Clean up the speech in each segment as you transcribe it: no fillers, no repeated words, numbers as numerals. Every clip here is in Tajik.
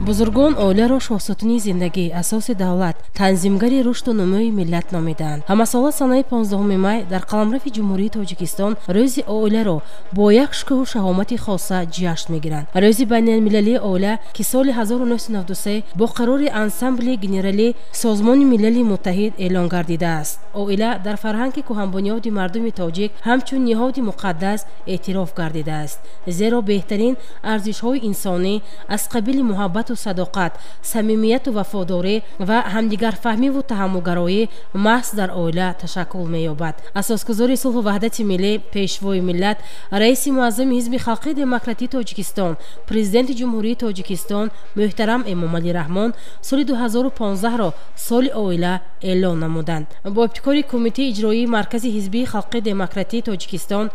Бузургон оиларо шоҳсутуни зиндагӣ, асоси давлат, танзимгари рушду нумӯи миллат номидаанд. Ҳамасола санаи 15 май дар қаламрави Ҷумҳурии Тоҷикистон рӯзи оиларо бо як шукӯҳу шаҳомати хоса ҷашн мегиранд. Рӯзи байналмилалии оила, ки соли 1993 бо қарори Ансамбли Генералии Созмони Милали Муттаҳид эълон гардидааст. Оила дар фарҳанги кӯҳанбунёди мардуми тоҷик ҳамчун ниҳоди муқаддас эътироф гардидааст, зеро беҳтарин арзишҳои инсонӣ аз қабили муҳаббату садоқат, самимияту вафодорӣ ва ҳамдигарфаҳмиву таҳаммулгароӣ маҳз дар оила ташаккул меёбад. Асосгузори сулҳу ваҳдати миллӣ, пешвои миллат, раиси муаззами Ҳизби Халқии Демократии Тоҷикистон, Президенти Ҷумҳурии Тоҷикистон муҳтарам Эмомалӣ Раҳмон соли 2015-ро соли оила эълон намуданд. Бо ибтикори Кумитаи иҷроии Маркази Ҳизбии Халқии Демократии Тоҷикистон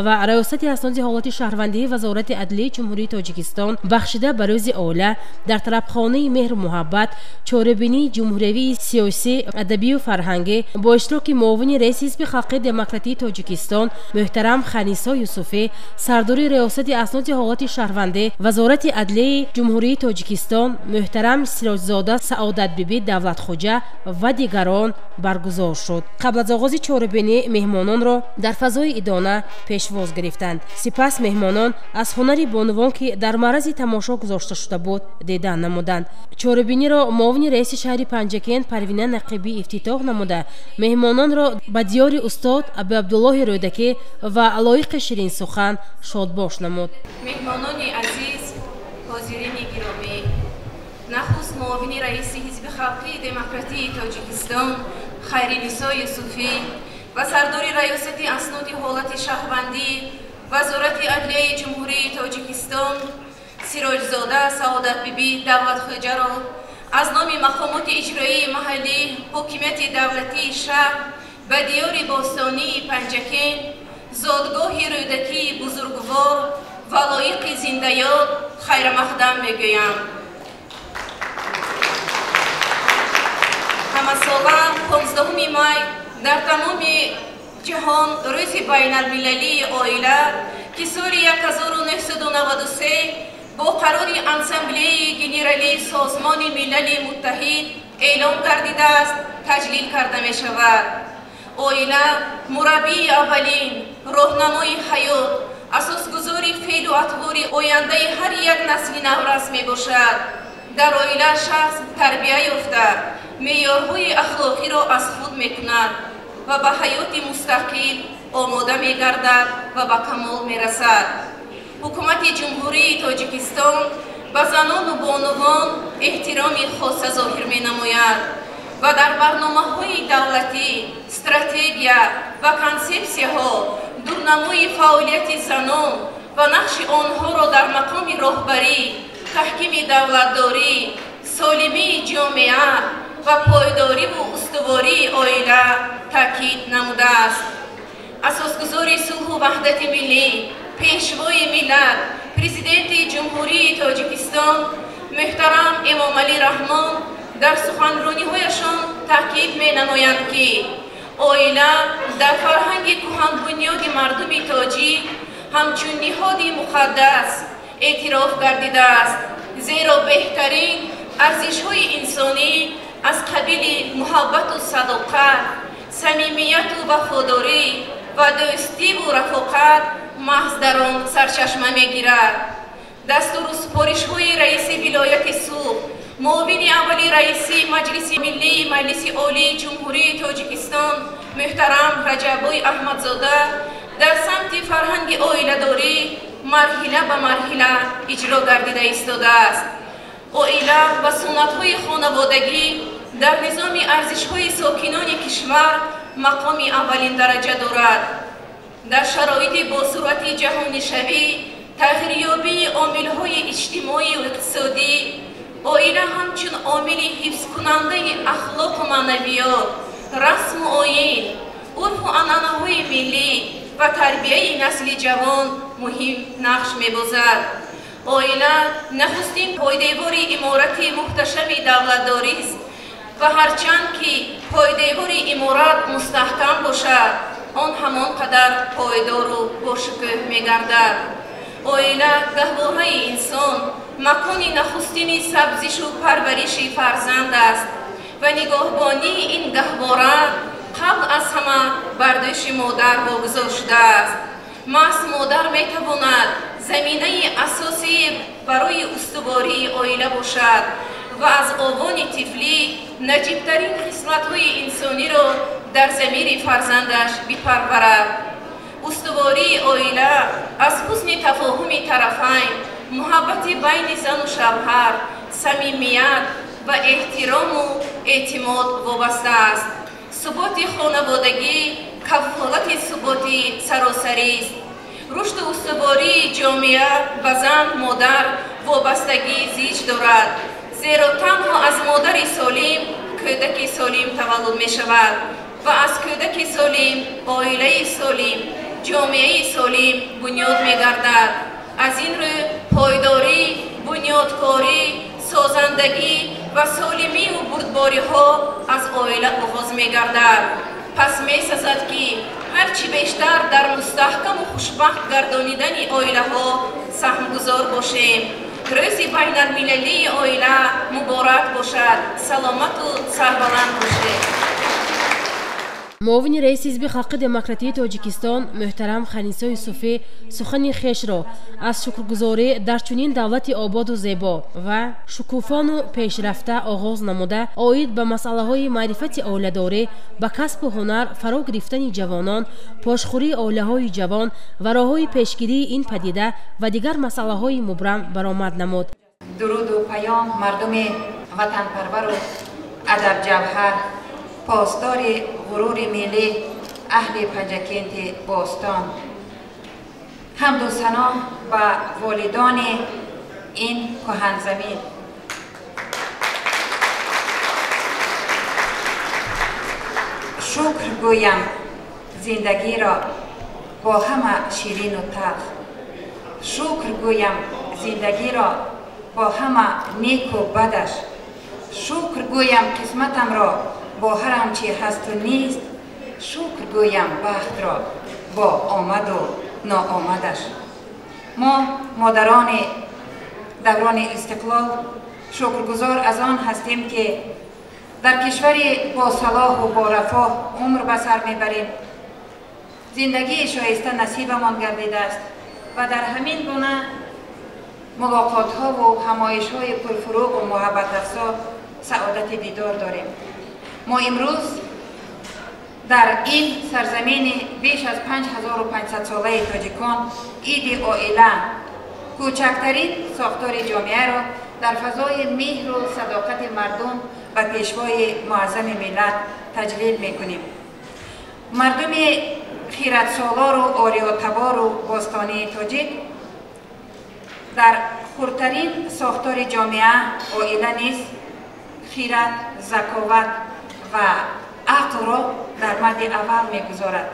ва Раёсати асноди ҳолати шаҳрвандии Вазорати адлияи Ҷумҳурии Тоҷикистон бахшида ба рӯзи оила дар тарабхонаи меҳру муҳаббат чорабинии ҷумҳуриявии сиёсӣ, адабию фарҳангӣ бо иштироки муовини раиси Ҳизби Халқии Демократии Тоҷикистон муҳтарам Ханисо Юсуфӣ, сардори Раёсати асноди ҳолати шаҳрвандӣ Вазорати адлияи Ҷумҳурии Тоҷикистон муҳтарам Сироҷзода Саодатбибӣ Давлатхоҷа ва дигарон баргузор шуд. Қабл аз оғози чорабинӣ меҳмононро дар фазои идона пешвоз гирифтанд. Сипас меҳмонон аз ҳунари бонувон, ки дар маърази тамошо гузошта шуда буд, дидан намуданд. Чорабиниро муовини раиси шаҳри Панҷакент Парвина Нақибӣ ифтитоҳ намуда, меҳмононро ба диёри устод Абуабдуллоҳи Рӯдакӣ ва лоиқи ширинсухан шодбош намуд. Меҳмонони азиз, ҳозирини гиромӣ, нахуст муовини раиси Ҳизби Халқии Демократии Тоҷикистон Хайринисо Юсуфӣ ва сардори Раёсати асноди ҳолати шаҳрвандӣ Вазорати адлияи Ҷумҳурии Тоҷикистон Сироҷзода Саодатбибӣ Давлатхоҷаро аз номи мақомоти иҷроии маҳаллӣ, ҳокимияти давлатии шаҳр ба диёри бостонии Панҷакент, зодгоҳи Рӯдакии бузургвор ва лоиқи зиндаёд хайрамақдам мегӯям. Ҳамасола 15 май дар тамоми ҷаҳон рӯзи байналмилалии оила, ки соли 1993 бо қарори Ассамблеяи Генералии Созмони Милали Муттаҳид эълон гардидааст, таҷлил карда мешавад. Оила мураббии аввалин, роҳнамои ҳаёт, асосгузори феълу атвори ояндаи ҳар як насли наврас мебошад. Дар оила шахс тарбия ёфта, меъёрҳои ахлоқиро аз худ мекунад ва ба ҳаёти мустақил омода мегардад ва ба камол мерасад. Ҳукумати Ҷумҳурии Тоҷикистон ба занону бонувон эҳтироми хоса зоҳир менамояд ва дар барномаҳои давлатӣ, стратегия ва консепсияҳо дурнамои фаъолияти занон ва нақши онҳоро дар мақоми роҳбарӣ, таҳкими давлатдорӣ, солимии ҷомеа ва пойдориву устувории оила таъкид намудааст. Асосгузори сулҳу ваҳдати миллӣ, пешвои миллат, Президенти Ҷумҳурии Тоҷикистон муҳтарам Эмомалӣ Раҳмон дар суханрониҳояшон таъкид менамоянд, ки оила дар фарҳанги кӯҳанбунёди мардуми тоҷик ҳамчун ниҳоди муқаддас эътироф гардидааст, зеро беҳтарин арзишҳои инсонӣ аз қабили муҳаббату садоқат, самимияту вафодорӣ ва дӯстиву рафоқат маҳз дар он сарчашма мегирад. Дастуру супоришҳои раиси вилояти Суғд, муовини аввали раиси Маҷлиси Миллии Маҷлиси Олии Ҷумҳурии Тоҷикистон муҳтарам Раҷаббой Аҳмадзода дар самти фарҳанги оиладорӣ марҳила ба марҳила иҷро гардида истодааст. Оила ва суннатҳои хонаводагӣ дар низоми арзишҳои сокинони кишвар мақоми аввалин дараҷа дорад. Дар шароити босуръати ҷаҳонишавӣ, тағйирёбии омилҳои иҷтимоию иқтисодӣ, оила ҳамчун омили ҳифзкунандаи ахлоқу маънавиёт, расму оин, урфу анъанаҳои миллӣ ва тарбияи насли ҷавон муҳим нақш мебозад. Оила нахустин пойдевори иморати муҳташами давлатдорист ва ҳарчанд ки пойдевори иморат мустаҳкам бошад, он ҳамон қадар пойдору бошукӯҳ мегардад. Оила гаҳвораи инсон, макони нахустини сабзишу парвариши фарзанд аст ва нигоҳбонии ин гаҳвора қабл аз ҳама бар дӯши модар вогузор шудааст. Маҳз модар метавонад заминаи асосӣ барои устувории оила бошад ва аз овони тифлӣ наҷибтарин хислатҳои инсониро дар замири фарзандаш бипарварад. Устувории оила аз ҳусни тафоҳуми тарафайн, муҳаббати байни зану шавҳар, самимият ва эҳтирому эътимод вобаста аст. Суботи хонаводагӣ кафолати суботи саросарист. Рушду устувории ҷомеа ба зан модар вобастагии зич дорад, зеро танҳо аз модари солим кӯдаки солим таваллуд мешавад ва аз кӯдаки солим оилаи солим, ҷомеаи солим бунёд мегардад. Аз ин рӯ пойдорӣ, бунёдкорӣ, созандагӣ ва солимию бурдбориҳо аз оила оғоз мегардад. Пас месазад, ки ҳарчи бештар дар мустаҳкаму хушбахт гардонидани оилаҳо саҳмгузор бошем. Рӯзи байналмилалии оила муборак бошад, саломату сарбаланд бошед. Муовини раиси Ҳизби Халқи Демократии Тоҷикистон муҳтарам Ханисо Юсуфӣ сухани хешро аз шукргузорӣ дар чунин давлати ободу зебо ва шукуфону пешрафта оғоз намуда, оид ба масъалаҳои маърифати оиладорӣ, ба касбу ҳунар фаро гирифтани ҷавонон, пошхӯрии оилаҳои ҷавон ва роҳҳои пешгирии ин падида ва дигар масъалаҳои мубрам баромад намуд. Дуруду паём мардуми ватанпарвару адабҷавҳар, посдори ғурури миллӣ, аҳли Панҷакенти бостон. Ҳамду сано ба волидони ин кӯҳанзамин. Шукр гӯям зиндагиро бо ҳама ширину талх. Шукр гӯям зиндагиро бо ҳама неку бадаш. Шукр гӯям қисматамро бо ҳар он чи ҳасту нест. Шукр гӯям бахтро бо омаду ноомадаш. Мо модарони даврони истиқлол шукргузор аз он ҳастем, ки дар кишвари босалоҳу борафоҳ умр ба сар мебарем. Зиндагии шоиста насибамон гардидааст ва дар ҳамин гуна мулоқотҳову ҳамоишҳои пурфуруғу муҳаббатафзо саодати дидор дорем. Мо имрӯз дар ин сарзамини беш аз 5500-солаи тоҷикон иди оила, кӯчактарин сохтори ҷомеаро дар фазои меҳру садоқати мардум ба пешвои муаззами миллат таҷлил мекунем. Мардуми хиратсолору ориётабору бостонии тоҷик дар хурдтарин сохтори ҷомеа оила низ хират, заковат ва ақлро дар мадди аввал мегузорад.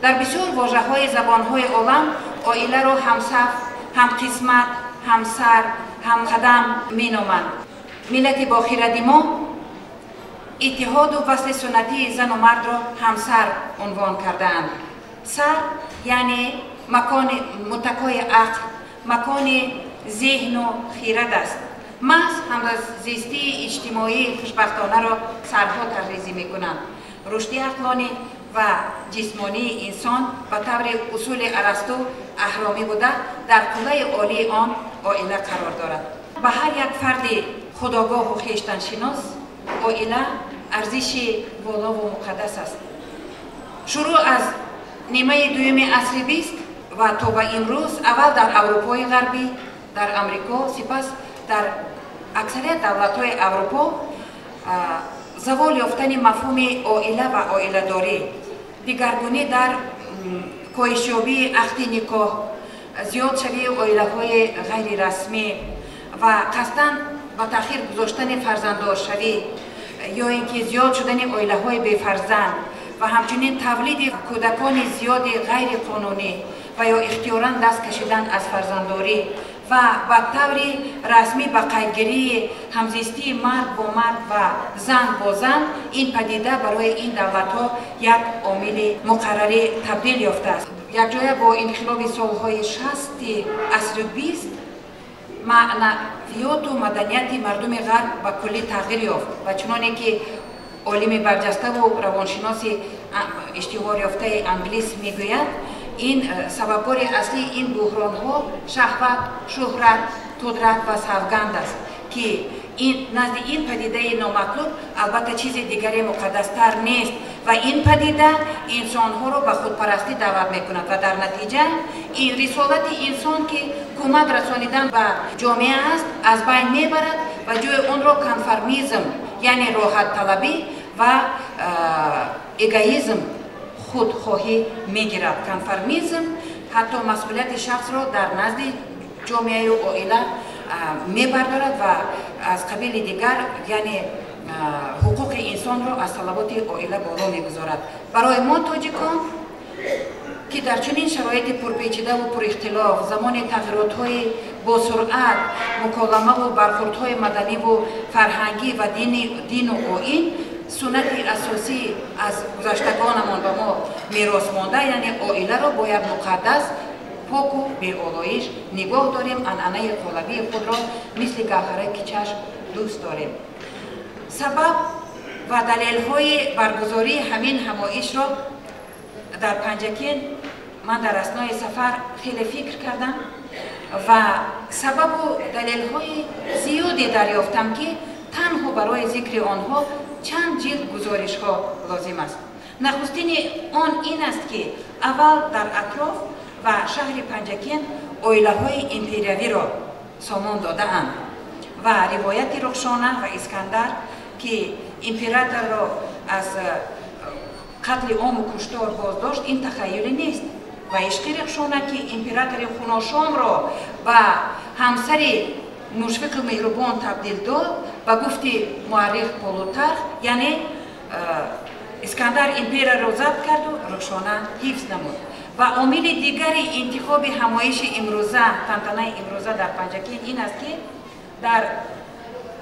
Дар бисёр вожаҳои забонҳои олам оиларо ҳамсаф, ҳамқисмат, ҳамсар, ҳамқадам меноманд. Миллати бохиради мо иттиҳоду васли суннатии зану мардро ҳамсар унвон кардаанд. Сар яъне макони муттакои ақл, макони зеҳну хирад аст. Маҳз ҳамзистии иҷтимоии хушбахтонаро сарҳо тарризӣ мекунанд. Рушди ақлонӣ ва ҷисмонии инсон ба таври усули Арасту аҳромӣ буда, дар қуллаи олии он оила қарор дорад. Ба ҳар як фарди худогоҳу хештаншинос оила арзиши волову муқаддас аст. Шурӯъ аз нимаи дуюми асри бист ва то ба имрӯз аввал дар Аврупои Ғарбӣ, дар Амрико, сипас дар аксарият давлатҳои Аврупо завол ёфтани мафҳуми оила ва оиладорӣ, дигаргунӣ дар коҳишёбии ақди никоҳ, зиёдшавии оилаҳои ғайрирасмӣ ва қасдан ба таъхир гузоштани фарзанддоршавӣ ё ин ки зиёд шудани оилаҳои бефарзанд ва ҳамчунин тавлиди кӯдакони зиёди ғайриқонунӣ ва ё ихтиёран даст кашидан аз фарзанддорӣ ва ба таври расмӣ ба қайдгирии ҳамзистии мард бо мард ва зан бо зан ин падида барои ин давлатҳо як омили муқаррарӣ табдил ёфтааст. Якҷоя бо инқилоби солҳои 60-и асри 20 Маънавиёту маданияти мардуми ғарб ба куллӣ тағйир ёфт ва чуноне ки олими барҷаставу равоншиноси иштиҳорёфтаи англис мегӯяд, ин сабабгори аслии ин буҳронҳо шаҳват, шӯҳрат, қудрат ва савганд аст, ки назди ин падидаи номатлуб албатта чизи дигаре муқаддастар нест ва ин падида инсонҳоро ба худпарастӣ даъват мекунад ва дар натиҷа ин рисолати инсон, ки кӯмак расонидан ба ҷомеа аст, аз байн мебарад ва ҷои онро конформизм, яъне роҳатталабӣ ва эгоизм, худхоҳӣ мегирад. Конформизм ҳатто масъулияти шахсро дар назди ҷомеаю оила мебардорад ва аз қабили дигар, яъне ҳуқуқи инсонро аз талаботи оила боло мегузорад. Барои мо тоҷикон, ки дар чунин шароити пурпечидаву пурихтилоф, замони тағйиротҳои босуръат, муколамаву бархурдҳои маданиву фарҳангӣ ва дину оин, суннати асосӣ аз гузаштагонамон ба мо мерос монда, яъне оиларо бояд муқаддас, поку беолоиш нигоҳ дорем, анъанаи қолабии худро мисли гавҳараки чашм дӯст дорем. Сабаб ва далелҳои баргузории ҳамин ҳамоишро дар Панҷакент ман дар аснои сафар хеле фикр кардам ва сабабу далелҳои зиёде дарёфтам, ки танҳо барои зикри онҳо чанд ҷилд гузоришҳо лозим аст. Нахустини он ин аст, ки аввал дар атроф ва шаҳри Панҷакент оилаҳои империявиро сомон додаанд ва ривояти Рухшона ва Искандар, ки императорро аз қатли ому куштор боздошт, ин тахайюлӣ нест ва ишқи Рухшона, ки императори хуношомро ба ҳамсари мушфиқу меҳрубон табдил дод, ба гуфти муаррих Полутарх, яъне Искандар империяро забт карду Рухшона ҳифз намуд. Ва омили дигари интихоби ҳамоиши имрӯза, тантанаи имрӯза дар Панҷакент ин аст, ки дар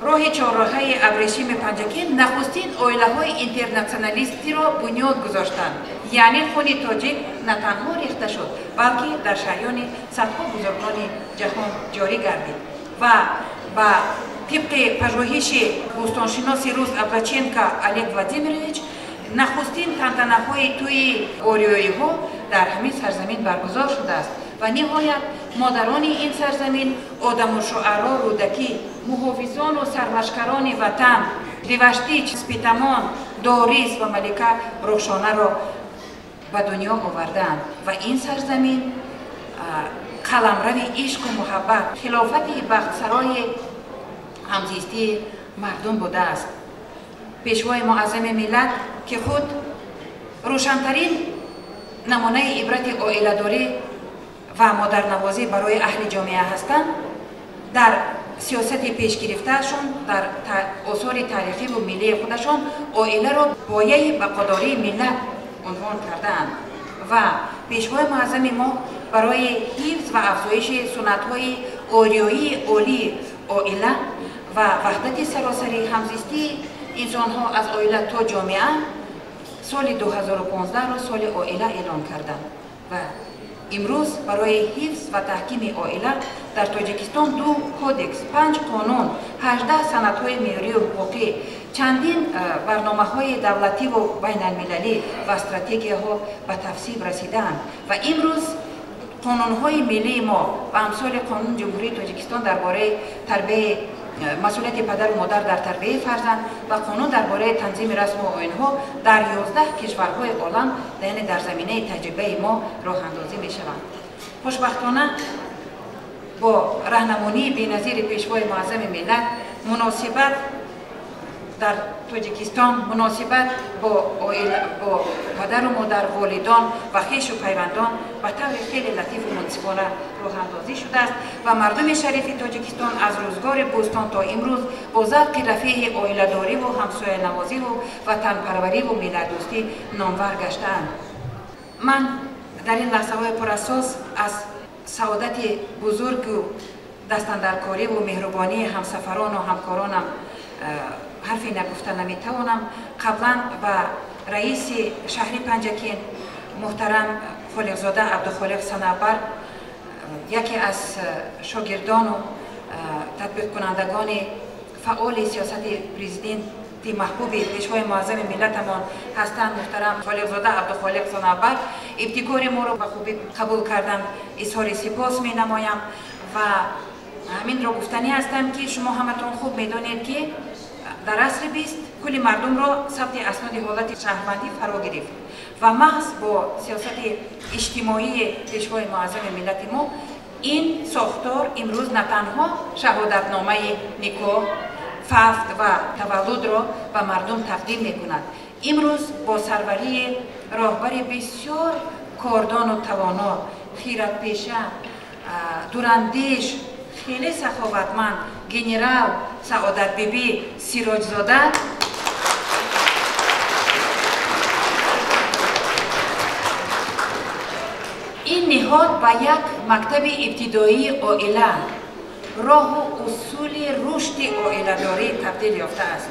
роҳи чорроҳаи абрешими Панҷакент нахустин оилаҳои интернатсионалистиро бунёд гузоштанд. Яъне хуни тоҷик на танҳо рехта шуд, балки дар шаҳёни садҳо бузургони ҷаҳон ҷорӣ гардид. Ва ба тибқи пажӯҳиши бӯстоншиноси рус Аблаченко Олег Владимирович, нахустин тантанаҳои тӯи ориёиҳо дар ҳамин сарзамин баргузор шудааст ва ниҳоят модарони ин сарзамин, одаму шуаро Рӯдакӣ, муҳофизону сарлашкарони ватан Деваштич, Спитамон, Дорис ва малика Рухшонаро ба дунё овардаанд ва ин сарзамин қаламрави ишқу муҳаббат, хилофати бахтсарои ҳамзистии мардум будааст. Пешвои муаззами миллат, ки худ рӯшантарин намунаи ибрати оиладорӣ ва модарнавозӣ барои аҳли ҷомеа ҳастанд, дар сиёсати пешгирифтаашон, дар осори таърихиву миллии худашон оиларо пояи бақодории миллат унвон кардаанд ва пешвои муаззами мо барои ҳифз ва афзоиши суннатҳои ориёии олии оила ва ваҳдати саросари ҳамзистии инсонҳо аз оила то ҷомеа соли 2015-ро соли оила эълон карданд ва имрӯз барои ҳифз ва таҳкими оила дар Тоҷикистон 2 кодекс, 5 қонун, 18 санадҳои меъёрию ҳуқуқӣ, чандин барномаҳои давлативу байналмилалӣ ва стратегияҳо ба тасвиб расидаанд ва имрӯз қонунҳои миллии мо ба амсоли Қонуни Ҷумҳурии Тоҷикистон дар бораи тарбияи масъулияти падару модар дар тарбияи фарзанд ва қонун дар бораи танзими расму оинҳо дар 11 кишварҳои олам, яъне дар заминаи таҷрибаи мо роҳандозӣ мешаванд. Хушбахтона бо раҳнамонии беназири пешвои муаззами миллат муносибат дар Тоҷикистон, муносибат бо падару модар, волидон ва хешу пайвандон ба таври хеле латифу мунсифона роҳандозӣ шудааст ва мардуми шарифи Тоҷикистон аз рӯзгори бӯстон то имрӯз бо завқи рафеҳи оиладориву ҳамсоянавозиву ватанпарвариву миллатдӯстӣ номвар гаштаанд. Ман дар ин лаҳзаҳои пурасос аз саодати бузургу дастандаркориву меҳрубонии ҳамсафарону ҳамкоронам ҳарфе нагуфта наметавонам. Қаблан ба раиси шаҳри Панҷакент муҳтарам Холиқзода Абдухолиқ Санабар, яке аз шогирдону татбиқкунандагони фаъоли сиёсати президенти маҳбуби пешвои муаззами миллатамон ҳастанд, муҳтарам Холиқзода Абдухолиқ Санавбар, ибтикори моро ба хубӣ қабул карданд. Изҳори сипос менамоям ва ҳаминро гуфтанӣ ҳастам, ки шумо ҳаматон хуб медонед, ки дар асри 20 кулли мардумро сабти асноди ҳолати шаҳрвандӣ фаро гирифт ва маҳз бо сиёсати иҷтимоии пешвои муаззами миллати мо ин сохтор имрӯз на танҳо шаҳодатномаи никоҳ, фавт ва таваллудро ба мардум тақдим мекунад, имрӯз бо сарварии роҳбари бисёр кордону тавоно, хиратпеша, дурандеш, хеле саховатманд генерал Саодатбибӣ Сироҷзода ин ниҳод ба як мактаби ибтидоии оила, роҳу усули рушди оиладорӣ табдил ёфтааст.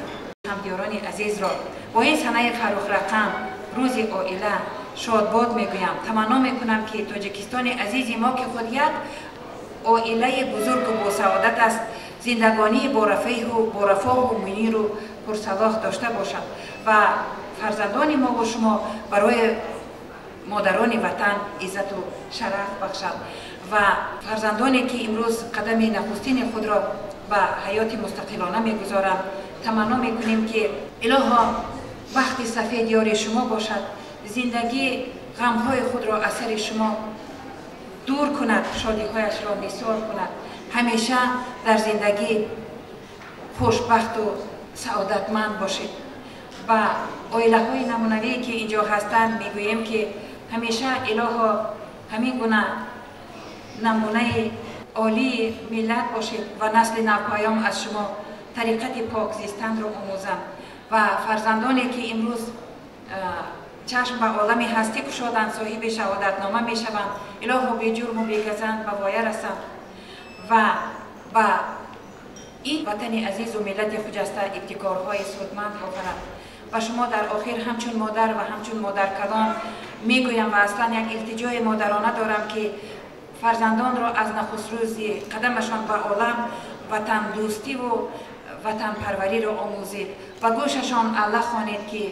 Ҳамдиёрони азизро бо ин санаи фаррухрақам, рӯзи оила, шодбод мегӯям. Таманно мекунам, ки Тоҷикистони азизи мо, ки худ як оилаи бузургу босаодат аст, зиндагонии борафоҳу муниру пурсалоҳ дошта бошад ва фарзандони мову шумо барои модарони ватан иззату шараф бахшад ва фарзандоне, ки имрӯз қадами нахустини худро ба ҳаёти мустақилона мегузоранд, таманно мекунем, ки илоҳо бахти сафед ёри шумо бошад, зиндагӣ ғамҳои худро аз сари шумо дур кунад, шодиҳояшро нисор кунад, ҳамеша дар зиндагӣ хушбахту саодатманд бошед. Ба оилаҳои намунавие, ки инҷо ҳастанд, мегӯем, ки ҳамеша илоҳо ҳамин гуна намунаи олии миллат бошед ва насли навпаём аз шумо тариқати пок зистанро омӯзанд ва фарзандоне, ки имрӯз чашм ба олами ҳастӣ кушоданд, соҳиби шаҳодатнома мешаванд, илоҳо беҷурму бегазанд ба воя расанд ва ба ин ватани азизу миллати хуҷаста ибтикорҳои судманд офаранд. Ва шумо дар охир ҳамчун модар ва ҳамчун модаркалон мегӯям ва аслан як илтиҷои модарона дорам, ки фарзандонро аз нахустрӯзи қадамашон ба олам ватандӯстиву ватанпарвариро омӯзед ва гӯшашон алла хонед, ки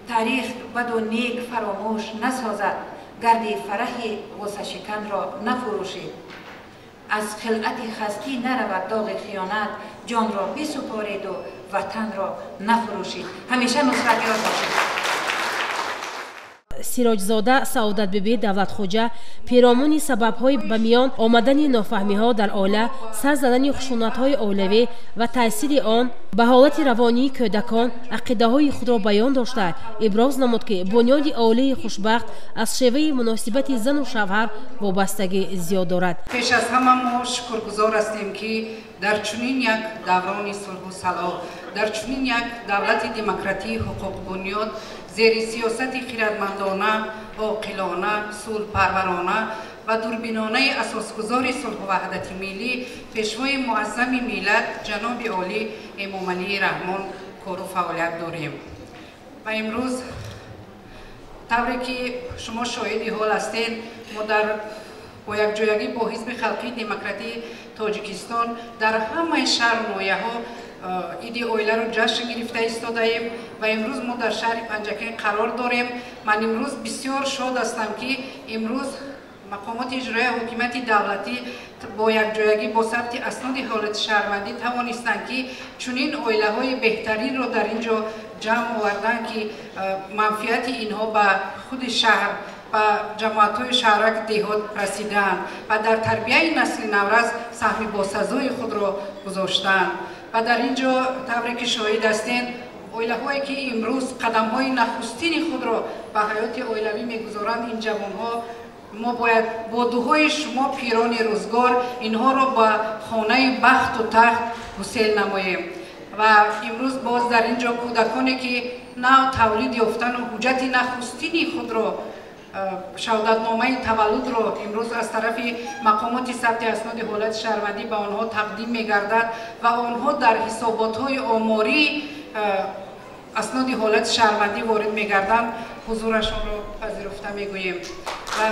таърих баду нек фаромӯш насозад, гарди фараҳи ғуссашиканро нафурӯшед, аз хилъати хастӣ наравад доғи хиёнат, ҷонро бисупореду ватанро нафурӯшед. Ҳамеша нусратёр бошед. Сироҷзода Саодатбибӣ Давлатхоҷа перомуни сабабҳои ба миён омадани нофаҳмиҳо дар оила, сар задани хушунатҳои оилавӣ ва таъсири он ба ҳолати равонии кӯдакон ақидаҳои худро баён дошта, иброз намуд, ки бунёди оилаи хушбахт аз шеваи муносибати зану шавҳар вобастагӣ зиёд дорад. Пеш аз ҳама мо шукргузор ҳастем, ки дар чунин як даврони сулҳу салоҳ, дар чунин як давлати демократии ҳуқуқбунёд, зери сиёсати хиратмандона, оқилона, сулҳпарварона ва дурбинонаи асосгузори сулҳу ваҳдати миллӣ, пешвои муаззами миллат ҷаноби олӣ Эмомалӣ Раҳмон кору фаъолият дорем. Ва имрӯз, тавре ки шумо шоҳиди ҳол ҳастед, мо дар бо якҷоягӣ бо Ҳизби халқии демократии Тоҷикистон дар ҳамаи шаҳру ноҳияҳо иди оиларо ҷашн гирифта истодаем ва имрӯз мо дар шаҳри Панҷакент қарор дорем. Ман имрӯз бисёр шод ҳастам, ки имрӯз мақомоти иҷроияи ҳокимияти давлатӣ бо якҷоягӣ бо сабти асноди ҳолати шаҳрвандӣ тавонистанд, ки чунин оилаҳои беҳтаринро дар ин ҷо ҷамъ оварданд, ки манфиати инҳо ба худи шаҳр, ба ҷамоатҳои шаҳрак, деҳот расидаанд ва дар тарбияи насли наврас саҳми босазои худро гузоштаанд. Ва дар ин ҷо, тавре ки шоҳид ҳастед, оилаҳое, ки имрӯз қадамҳои нахустини худро ба ҳаёти оилавӣ мегузоранд, ин ҷавонҳо, мо бояд бо дуҳои шумо, пирони рӯзгор, инҳоро ба хонаи бахту тахт гусел намоем. Ва имрӯз боз дар ин ҷо кӯдаконе, ки нав тавлид ёфтану ҳуҷҷати нахустини худро, шаҳодатномаи таваллудро имрӯз аз тарафи мақомоти сабти асноди ҳолати шаҳрвандӣ ба онҳо тақдим мегардад ва онҳо дар ҳисоботҳои омории асноди ҳолати шаҳрвандӣ ворид мегарданд, ҳузурашонро пазируфта мегӯем. Ва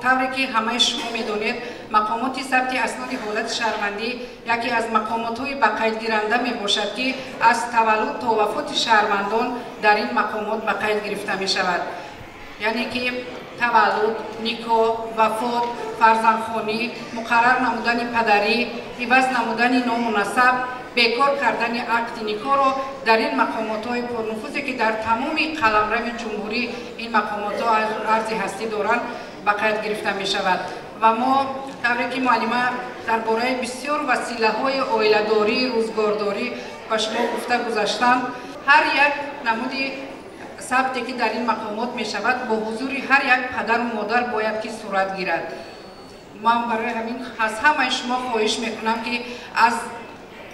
тавре ки ҳамаи шумо медонед, Мақомоти сабти асноди ҳолати шаҳрвандӣ яке аз мақомотҳои ба қайдгиранда мебошад, ки аз таваллуд то вафоти шаҳрвандон дар ин мақомот ба қайд гирифта мешавад. Яъне ки таваллуд, никоҳ, вафот, фарзандхонӣ, муқаррар намудани падарӣ, иваз намудани ному насаб, бекор кардани акди никоҳро дар ин мақомотҳои пурнуфузе, ки дар тамоми қаламрави ҷумҳурӣ ин мақомотҳо арзи ҳастӣ доранд, ба қайд гирифта мешавад. Ва мо тавре ки муаллима дар бораи бисёр василаҳои оиладорӣ, рӯзгордорӣ ба шумо гуфта гузаштанд, ҳар як намуди сабте ки дар ин мақомот мешавад, бо ҳузури ҳар як падару модар бояд ки сурат гирад. Ман барои ҳамин аз ҳамаи шумо хоҳиш мекунам, ки аз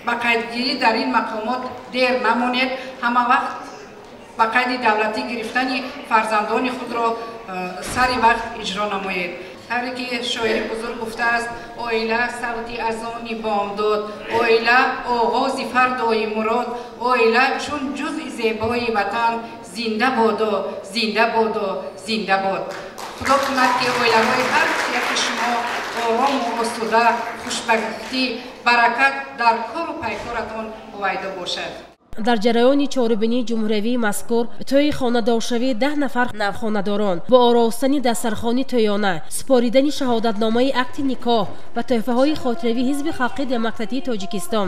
ба қайдгирӣ дар ин мақомот дер намонед, ҳама вақт ба қайди давлатӣ гирифтани фарзандони худро сари вақт иҷро намоед. Тавре ки шоири бузург гуфтааст, оила савти азони бомдод, оила оғози фардои мурод, оила чун ҷузъи зебои ватан, зинда бодо, зинда бодо, зинда бод. Худо кунад, ки оилаҳои ҳар яки шумо орому осуда, хушбахтӣ, баракат дар кору пайкоратон ҳувайдо бошад. Дар ҷараёни чорабинии ҷумҳуриявии мазкур тӯйи хонадоршавии 10 нафар навхонадорон бо оростани дастархони тӯёна, супоридани шаҳодатномаи акти никоҳ ва тӯҳфаҳои хотиравии Ҳизби халқии демократии Тоҷикистон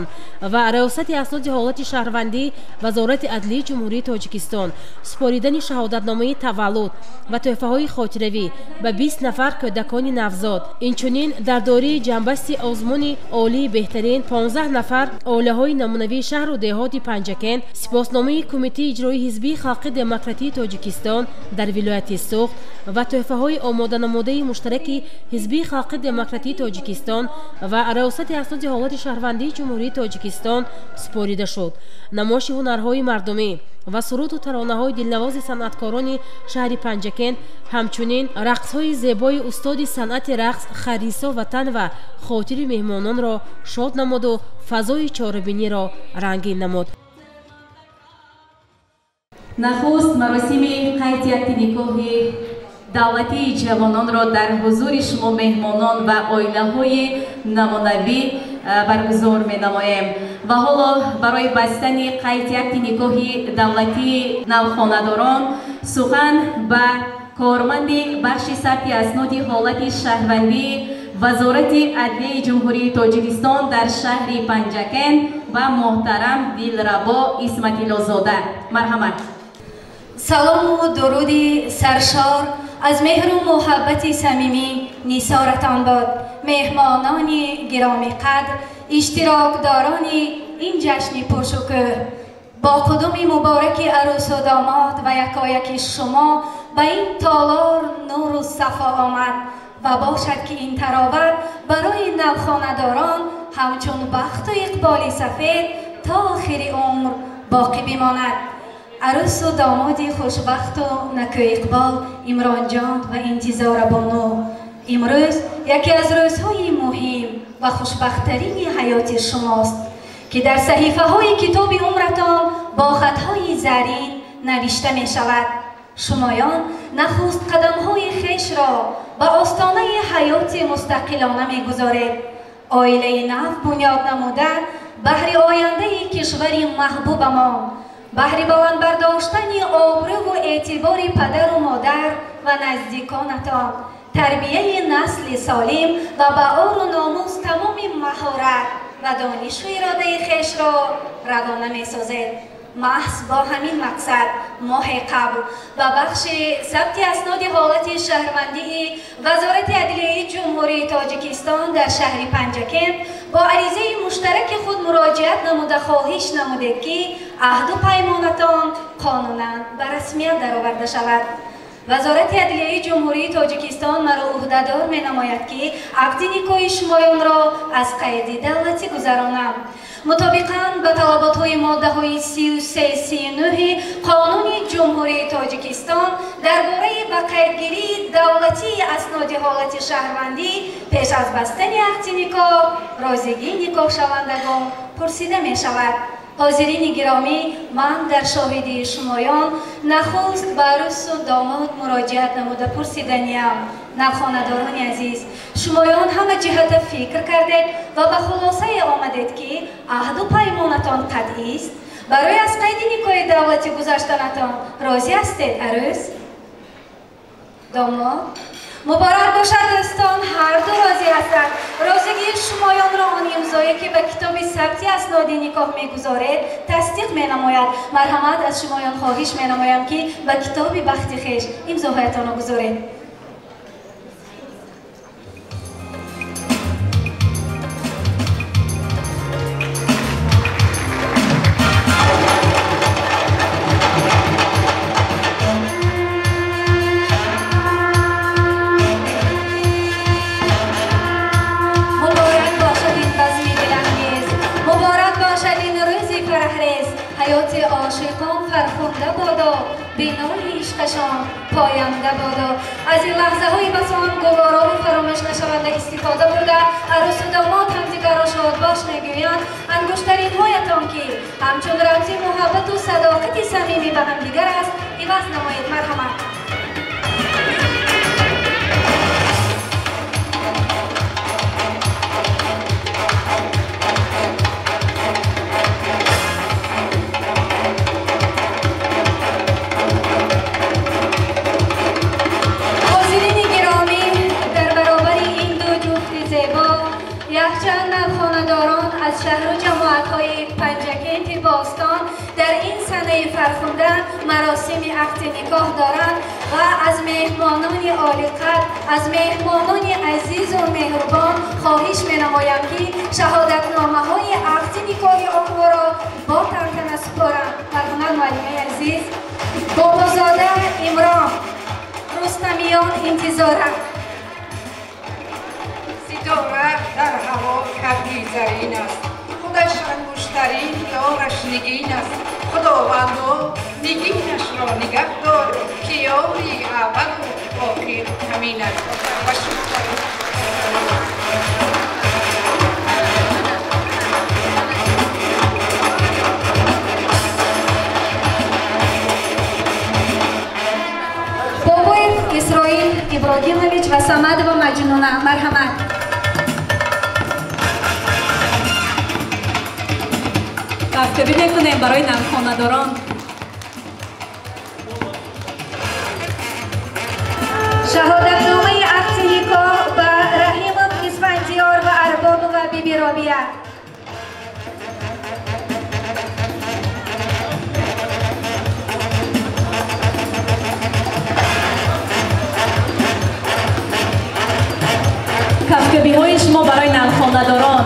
ва Раёсати асноди ҳолати шаҳрвандӣ Вазорати адлии Ҷумҳурии Тоҷикистон, супоридани шаҳодатномаи таваллуд ва тӯҳфаҳои хотиравӣ ба 20 нафар кӯдакони навзод, инчунин дар доираи ҷамъбасти озмуни олии беҳтарин 15 нафар оилаҳои намунавии шаҳру деҳоти Панҷакент, сипосномаи Кумитаи иҷроии Ҳизбии халқи демократии Тоҷикистон дар вилояти Суғд ва тӯҳфаҳои омоданамудаи муштараки Ҳизбии халқи демократии Тоҷикистон ва Раёсати асноди ҳолати шаҳрвандии Ҷумҳурии Тоҷикистон супорида шуд. Намоиши ҳунарҳои мардумӣ ва суруду таронаҳои дилнавози санъаткорони шаҳри Панҷакент, ҳамчунин рақсҳои зебои устоди санъати рақс Харисо Ватан ва хотири меҳмононро шод намуду фазои чорабиниро рангин намуд. Нахуст маросими қайди акди никоҳи давлатии ҷавононро дар ҳузури шумо меҳмонон ва оилаҳои намунавӣ баргузор менамоем. Ва ҳоло барои бастани қайди акди никоҳи давлатии навхонадорон сухан ба корманди бахши сабти асноди ҳолати шаҳрвандии Вазорати адлияи Ҷумҳурии Тоҷикистон дар шаҳри Панҷакент ва муҳтарам Дилрабо Исматиллозода. Марҳамат. Салому дуруди саршор аз меҳру муҳаббати самимӣ нисоратон бод. Меҳмонони гиромиқадр, иштирокдорони ин ҷашни пуршукӯҳ, бо қудуми мубораки арӯсу домод ва якояки шумо ба ин толор нуру сафо омад ва бошад, ки ин тароват барои навхонадорон ҳамчун бахту иқболи сафед то охири умр боқӣ бимонад. Арӯсу домоди хушбахту накӯиқбол Имронҷон ва Интизора бону, имрӯз яке аз рӯзҳои муҳим ва хушбахттарини ҳаёти шумост, ки дар саҳифаҳои китоби умратон бо хатҳои зарин навишта мешавад. Шумоён нахуст қадамҳои хешро ба остонаи ҳаёти мустақилона мегузоред. Оилаи нав бунёд намуда, баҳри ояндаи кишвари маҳбубамон, баҳри баланд бардоштани обрӯву эътибори падару модар ва наздиконатон, тарбияи насли солим ва ба ору номус тамоми маҳорат ва донишу иродаи хешро равона месозед. Маҳз бо ҳамин мақсад моҳи қабл ба бахши сабти асноди ҳолати шаҳрвандии Вазорати адлияи Ҷумҳурии Тоҷикистон дар шаҳри Панҷакент бо аризаи муштараки худ муроҷиат намуда хоҳиш намудед, ки аҳду паймонатон қонунан ба расмият дароварда шавад. Вазорати адлияи Ҷумҳурии Тоҷикистон маро ӯҳдадор менамояд, ки акди никоҳи шумоёнро аз қайди давлатӣ гузаронам. Мутобиқан ба талаботҳои моддаҳои 33-39 Қонуни Ҷумҳурии Тоҷикистон дар бораи ба қайдгирии давлатии асноди ҳолати шаҳрвандӣ, пеш аз бастани акди никоҳ розигии никоҳшавандагон пурсида мешавад. Ҳозирини гиромӣ, ман дар шоҳидии шумоён нахуст ба арӯсу домод муроҷиат намуда пурсиданиям. Навхонадорони азиз, шумоён ҳама ҷиҳата фикр кардед ва ба хулосае омадед, ки аҳду паймонатон қатъист. Барои аз қайди никоҳи давлатӣ гузаштанатон розӣ ҳастед, арӯс? Домод? Муборак бошад, дӯстон, ҳарду розӣ ҳастанд. Розигии шумоёнро он имзое, ки ба китоби сабти асноди никоҳ мегузоред, тасдиқ менамояд. Марҳамат, аз шумоён хоҳиш менамоям, ки ба китоби бахти хеш имзоҳоятонро гузоред. Ҳаёти ошиқон фархунда бодо, бинои ишқашон поянда бодо. Аз ин лаҳзаҳои басон гуворову фаромӯш нашаванда истифода бурда, арӯсу домод ҳамдигарро шодбош мегӯянд. Ангуштаринҳоятон, ки ҳамчун рамзи муҳаббату садоқати самимӣ ба ҳамдигар аст, иваз намоед. Марҳамат. Якчанд навхонадорон аз шаҳру ҷамоатҳои Панҷакенти бостон дар ин санаи фархунда маросими ақди никоҳ доранд ва аз меҳмонони олиқадр, аз меҳмонони азизу меҳрубон хоҳиш менамоям, ки шаҳодатномаҳои ақди никоҳи онҳоро бо тантана супоранд. Марҳамат, муаллимаи азиз. Бобозода Имрон, Рустамиён интизора. Ситора дар ҳаво карди зарин аст, худаш ангуштарин, ёраш нигин аст. Худовандо, нигинашро нигаҳ дор, ки ёри аввалу охир ҳамин аст. Ва шумо Бобоев Исроил Иброгимович ва Самадова Маҷнуна, марҳамат. Кафкӯбӣ мекунем барои навхонадорон. Шаҳодатномаи ақди никоҳ ба Раҳимов Исфандиёр ва Арбобова Биби Робия. Кафкӯбиҳои шумо барои навхонадорон.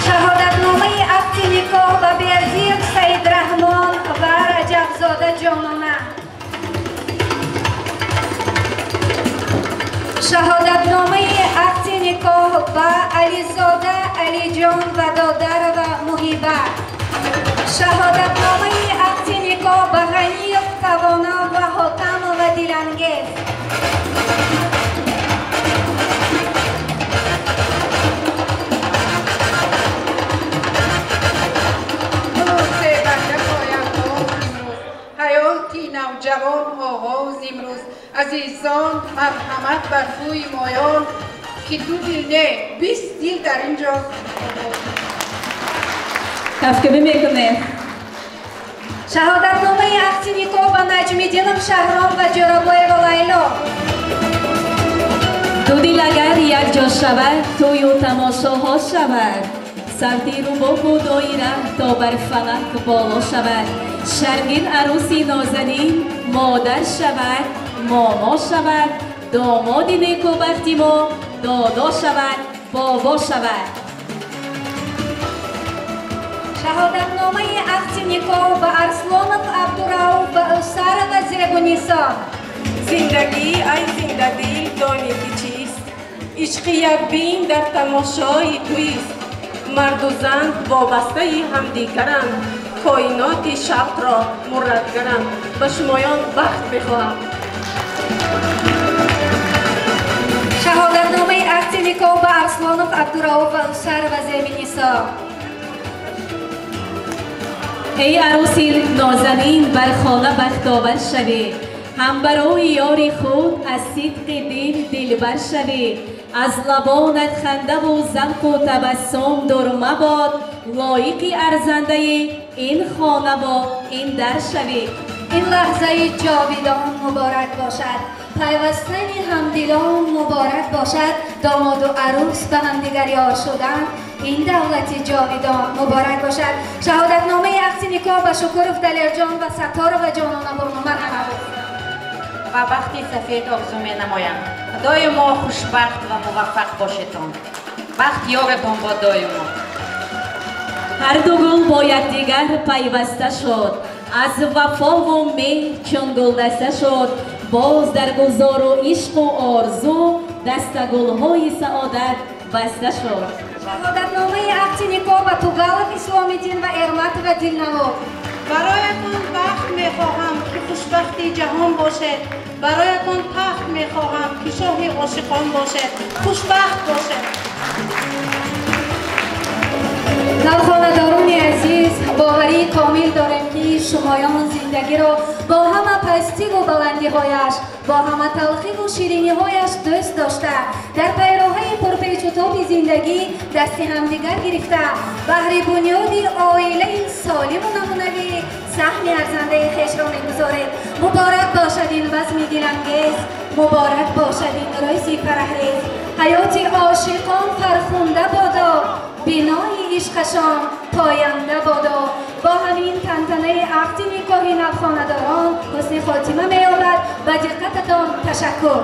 Шаҳодатномаи ақди никоҳ ба Бердиев Саидраҳмон ва Раҷабзода Ҷонона. Шаҳодатномаи ақди никоҳ ба Ализода Алиҷон ва Додарова Муҳиба. Шаҳодатномаи ақди никоҳ ба Ғаниев Тавоно ва Ҳотамова Дилангез. Ҳаёти навҷавон оғоз имрӯз. Азизон, марҳамат бар сӯи моён, ки ду дил не, 20 дил дар ин ҷо. Кафкӯбӣ мекунем. Шаҳодатномаи ақди никоҳ ба Наҷмиддинов Шаҳром ва Ҷӯрабоева Лайло. Ду дил агар якҷо шавад, тӯю тамошоҳо шавад. Савти рубобу доира то бар фалак боло шавад. Шармгин арӯси нозанин модар шавад, момо шавад, домоди некубахти мо додо шавад, бобо шавад. Шаҳодатномаи ақди никоҳ ба Арслонов Абдурауф ва Усарова Зебунисо. Зиндагӣ, ай зиндадил, донӣ ки чист? Ишқи якбин дар тамошои туист. Марду зан вобастаи ҳамдигаранд, коиноти шавқро мурратгаранд. Ба шумоён бахт мехоҳам. Шаҳодатномаи ақди никоҳ ба Арслонов Абдурауф ва Усарова Зебунисо. Эй арӯси нозанин, бар хона бахтовар шавӣ. Ҳам барои ёри худ аз сидқи дил дилбар шавӣ. Аз лабонат хандаву завқу табассум дур мабод, лоиқи арзандаи ин хонаву ин дар шавӣ. Ин лаҳзаи ҷовидон муборак бошад, пайвастани ҳамдилон муборак бошад, домоду арӯс ба ҳамдигар ёр шудан ин давлати ҷовидон муборак бошад. Шаҳодатномаи ақди никоҳ ба Шукуров Далерҷон ва Сатторова Ҷонона бону марҳамат. Ва бахти сафед орзу менамоям. Доимо хушбахт ва муваффақ бошедон. Бахт ёретон бод доимо. Ҳар ду гул бо якдигар пайваста шуд, аз вафову меҳр чун гулдаста шуд. Боз дар гулзору ишқу орзу дастагулҳои саодат баста шуд. Шаҳодатномаи ақди никоҳ ба Тугалов Исломиддин ва Эрматова Дилнаво. Бароятон бахт мехоҳам, ки хушбахти ҷаҳон бошед. Бароятон тахт мехоҳам, ки шоҳи ошиқон бошед. Хушбахт бошед. Навхонадорони азиз, боварии комил дорем, ки шумоён зиндагиро бо ҳама пастиву баландиҳояш, бо ҳама талхиву шириниҳояш дӯст дошта, дар пайроҳаи пурпечутоби зиндагӣ дасти ҳамдигар гирифта, баҳри бунёди оилаи солиму намунавӣ саҳми арзандаи хешро мегузоред. Муборак бошад ин базми дилангез, муборак бошад ин рӯзи фараҳрез. Ҳаёти ошиқон фархунда бодо, бинои ишқашон поянда бодо. Бо ҳамин тантанаи ақди никоҳи навхонадорон ҳусни хотима меёбад. Ба диққататон ташаккур.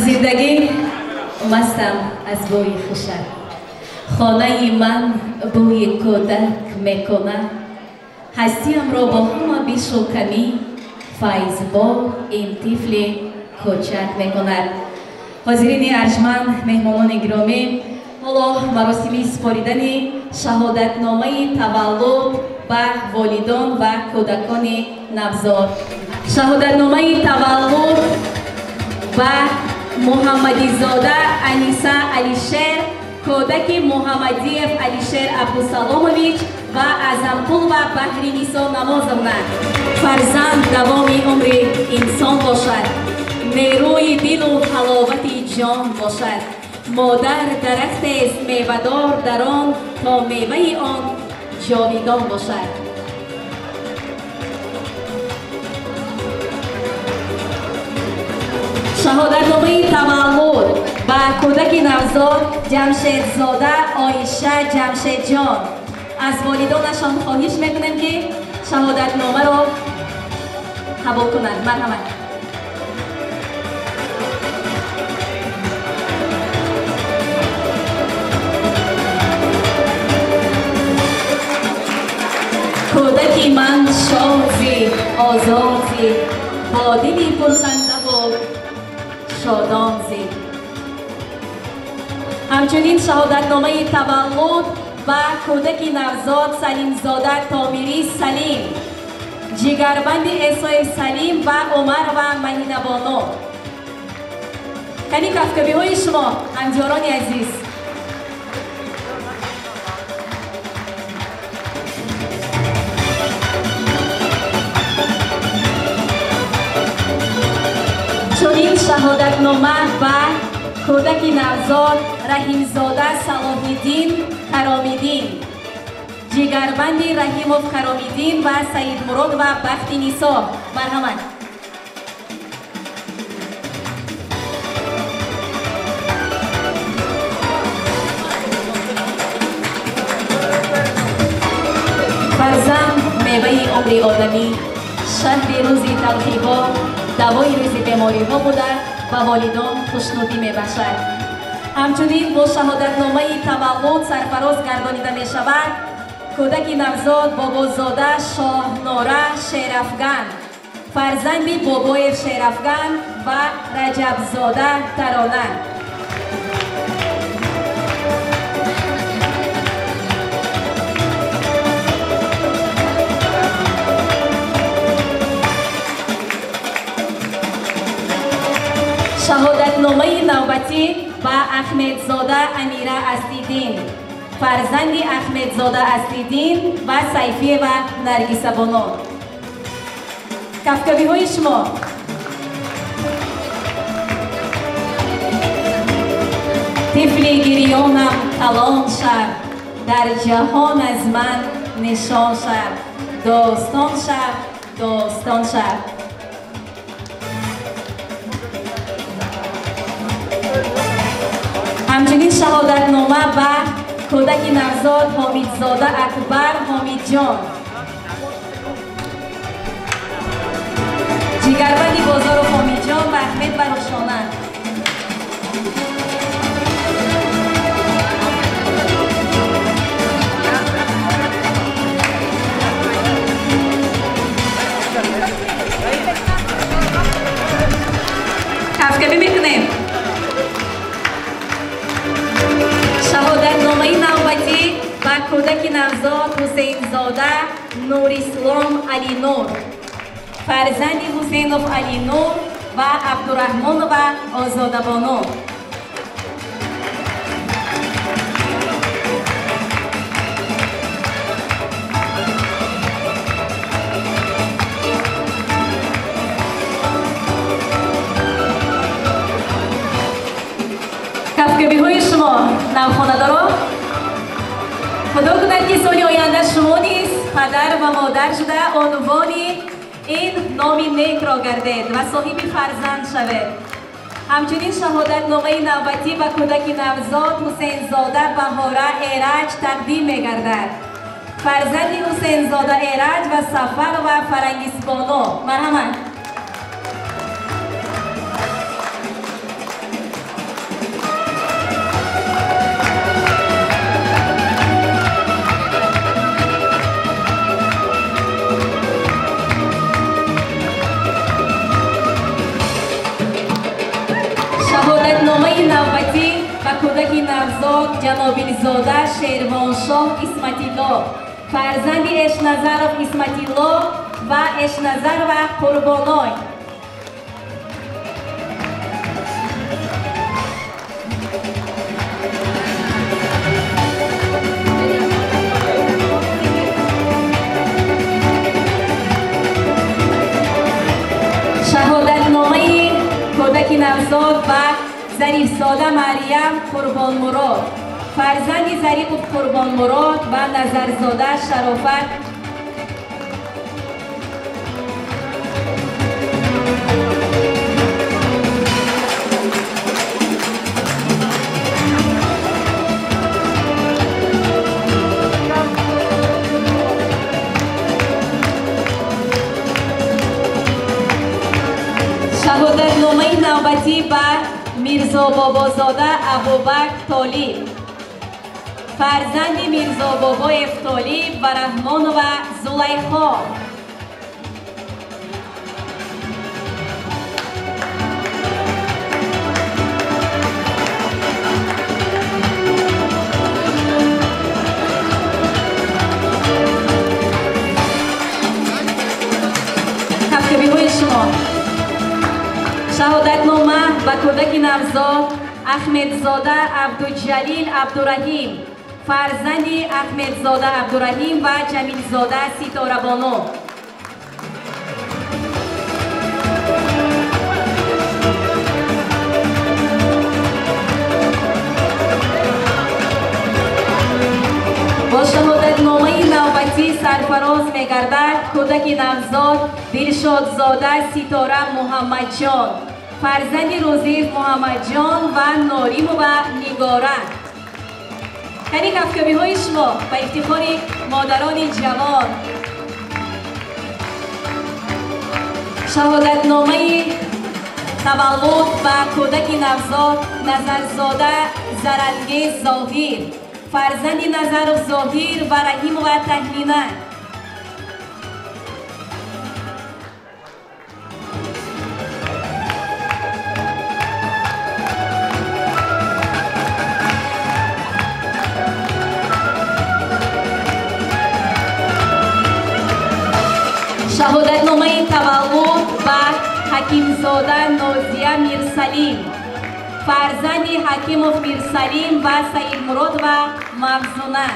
Зиндагӣ мастам аз бӯи хушат, хонаи ман бӯи кӯдак мекунад, ҳастиамро бо ҳама бишу камӣ файзбор ин тифли кӯчак мекунад. Ҳозирини арҷманд, меҳмонони гиромӣ, ҳоло маросими супоридани шаҳодатномаи таваллуд ба волидон ва кӯдакони навзод. Шаҳодатномаи таваллуд ба Муҳаммадизода Аниса Алишер, кӯдаки Муҳаммадиев Алишер Абдусаломович ва Аъзамқулова Баҳринисо Намозовна. Фарзанд давоми умри инсон бошад, нерӯи дилу ҳаловати ҷон бошад. Модар дарахтест мевадор дар он, то меваи он ҷовидон бошад. Шаҳодатномаи таваллуд ба кӯдаки навзод Ҷамшедзода Оиша Ҷамшедҷон. Аз волидонашон хоҳиш мекунем, ки шаҳодатномаро қабул кунанд. Марҳамат. Кӯдаки ман шози озодзи, бо дили пурхандаву шодон зид. Ҳамчунин шаҳодатномаи таваллуд ба кӯдаки навзод Салимзода Томирӣ Салим, ҷигарбанди Эсоев Салим ва Умарова Маҳинабоно. Кани кафкабиҳои шумо, ҳамдиёрони азиз. Чунин шаҳодатнома ба кӯдаки навзод Раҳимзода Салоҳиддин Каромиддин, ҷигарбанди Раҳимов Каромиддин ва Саидмурод ва Бахтинисо. Марҳамат. Фарзанд меваи умри одамӣ, шаҳди рӯзи талхиҳо, давои рӯзи бемориҳо буда ба волидон хушнудӣ мебахшад. Ҳамчунин бо шаҳодатномаи таваллуд сарфароз гардонида мешавад кӯдаки навзод Бобозода Шоҳнора Шерафган, фарзанди Бобоев Шерафган ва Раҷабзода Тарона. Шаҳодатномаи навбатӣ ба Аҳмедзода Амира Аслиддин, фарзанди Аҳмедзода Аслиддин ва Сайфиева Наргисабоно. Кафкабиҳои шумо. Тифли гирёнам калон шав, дар ҷаҳон аз ман нишон шав, достон шав, достон шав. Ҳамчунин шаҳодатнома ба кӯдаки навзод Ҳомидзода Акбар Ҳомидҷон, ҷигарбанди Бозоров Ҳомидҷон ва Аҳмед ва Рухшона. Кафкабӣ мекунем. Шаҳодатномаи навбатӣ ба кӯдаки навзод Ҳусейнзода Нурислом Алинур, фарзанди Ҳусейнов Алинур ва Абдураҳмонова Озодабоно. Кафкабиҳои шумо, навхонадоро, худо кунад, ки соли оянда шумо низ падар ва модар шуда унвони ин номи некро гардед ва соҳиби фарзанд шавед. Ҳамчунин шаҳодатномаи навбатӣ ба кӯдаки навзод Ҳусейнзода Баҳора Эраҷ тақдим мегардад, фарзанди Ҳусейнзода Эраҷ ва Сафарова Фарангисбоно. Марҳамат. Шаҳодатномаи навбатӣ ба кӯдаки навзод Ҷанобилзода Шервоншоҳ Исматилло, фарзанди Эшназаров Исматилло ва Эшназарова Қурбоной. Шаҳодатномаи кӯдаки навзод ба Зарифзода Марьям Қурбонмурод, фарзанди Зарипов Қурбонмурод ва Назарзода Шарофат. Шаҳодатномаи навбатӣ ба Мирзобобозода Абубакр Толиб, фарзанди Мирзобобоев Толиб ва Раҳмонова Зулайхо. Кафкабиҳои шумо. Шаҳодатнома ба кӯдаки навзод Аҳмедзода Абдуҷалил Абдураҳим, фарзанди Аҳмедзода Абдураҳим ва Ҷамилзода Ситорабону. Бо шаҳодатномаи навбатӣ сарфароз мегардад кӯдаки навзод Дилшодзода Ситора Муҳаммадҷон, фарзанди Рӯзиев Муҳаммадҷон ва Норимова Нигора. Кани кафкабиҳои шумо ба ифтихори модарони ҷавон. Шаҳодатномаи таваллуд ба кӯдаки навзод Назарзода Зарангез Зоҳир, фарзанди Назаров Зоҳир ва Раҳимова Таҳмина. Шаҳодатномаи таваллуд ба Ҳакимзода Нозия Мирсалим, фарзанди Ҳакимов Мирсалим ва Саидмуродова Мавзуна.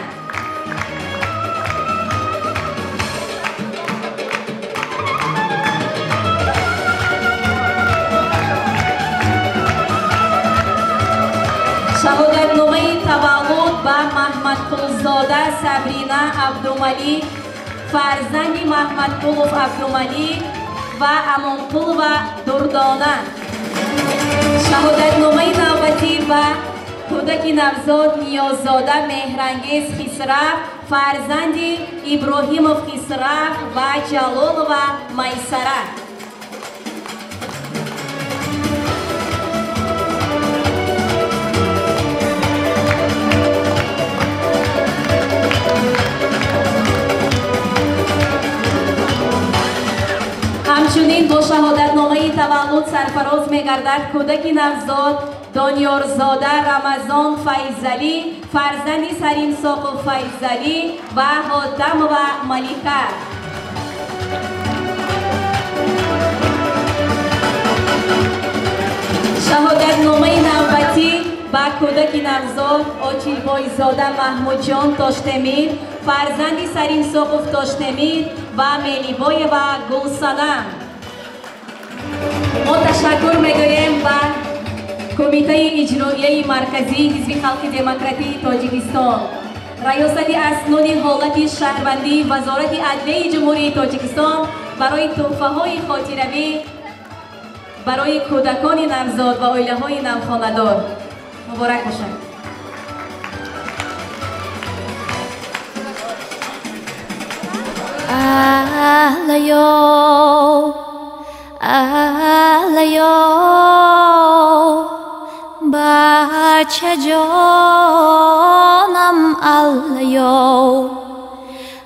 Шаҳодатномаи таваллуд ба Маҳмадқулзода Сабрина Абдумалик, фарзанди Маҳмадқулов Абдумалик ва Амонқулова Дурдона. Шаҳодатномаи навбатӣ ба кӯдаки навзод Ниёззода Меҳрангез Хисрав, фарзанди Иброҳимов Хисрав ва Ҷалолова Майсара. Ҳамчунин бо шаҳодатномаи таваллуд сарфароз мегардад кӯдаки навзод Дониёрзода Рамазон Файзалӣ, фарзанди Саримсоқов Файзалӣ ва Ҳотамова Малика. Шаҳодатномаи навбатӣ ба кӯдаки навзод Очилбойзода Маҳмудҷон Тоштемир, фарзанди Саримсоқов Тоштемир ва Мелибоева Гулсанам. Мо ташаккур мегӯем ба Кумитаи иҷроияи марказии Ҳизби халқи демократии Тоҷикистон, Раёсати асноди ҳолати шаҳрвандии Вазорати адлияи Ҷумҳурии Тоҷикистон барои тӯҳфаҳои хотиравӣ барои кӯдакони навзод ва оилаҳои навхонадор. Муборак бошад. Алайо, алайо, бачаҷонам алайо,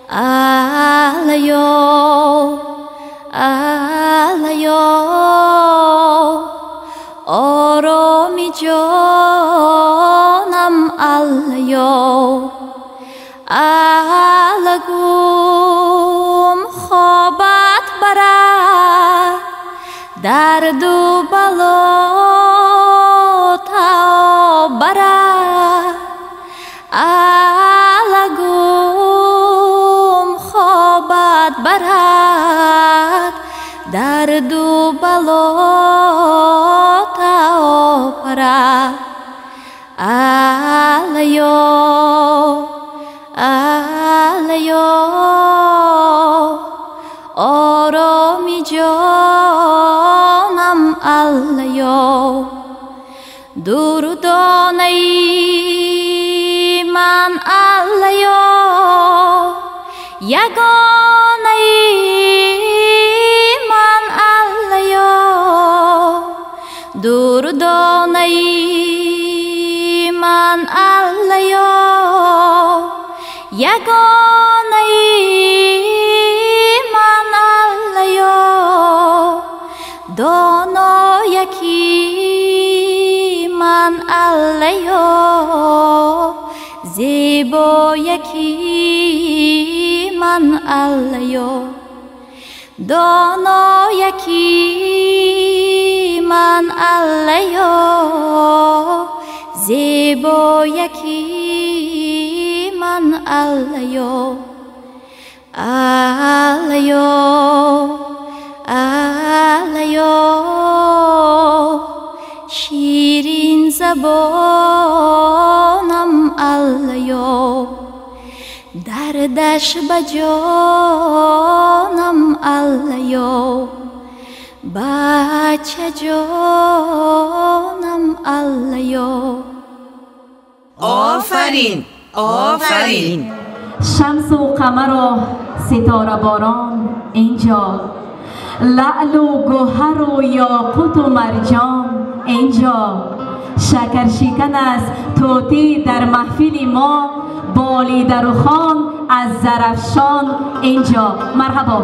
алайо, алайо, ороми ҷонам. Дарду бало тоб барад, алагум хобат барад, дарду бало тоб барад. Алайо, алайо, ороми ҷонам алайо, дурдонаи ман алайо, ягонаи ман алайо, дурдонаи ман алайо, ягонаи ман алайо, донояки ман алайо, зебояки ман алайо, донояки ман алайо, зебояки ман алайо. Алайо, алайо, ширин забонам алайо, дардаш ба ҷонам алайо, бачаҷонам алайо. Офарин, офарин. Шамсу қамару ситораборон инҷо, лаълу гӯҳару ёқуту марҷон инҷо, шакаршикан аст тӯтӣ дар маҳфили мо, болидарухон аз Зарафшон инҷо. Марҳабо.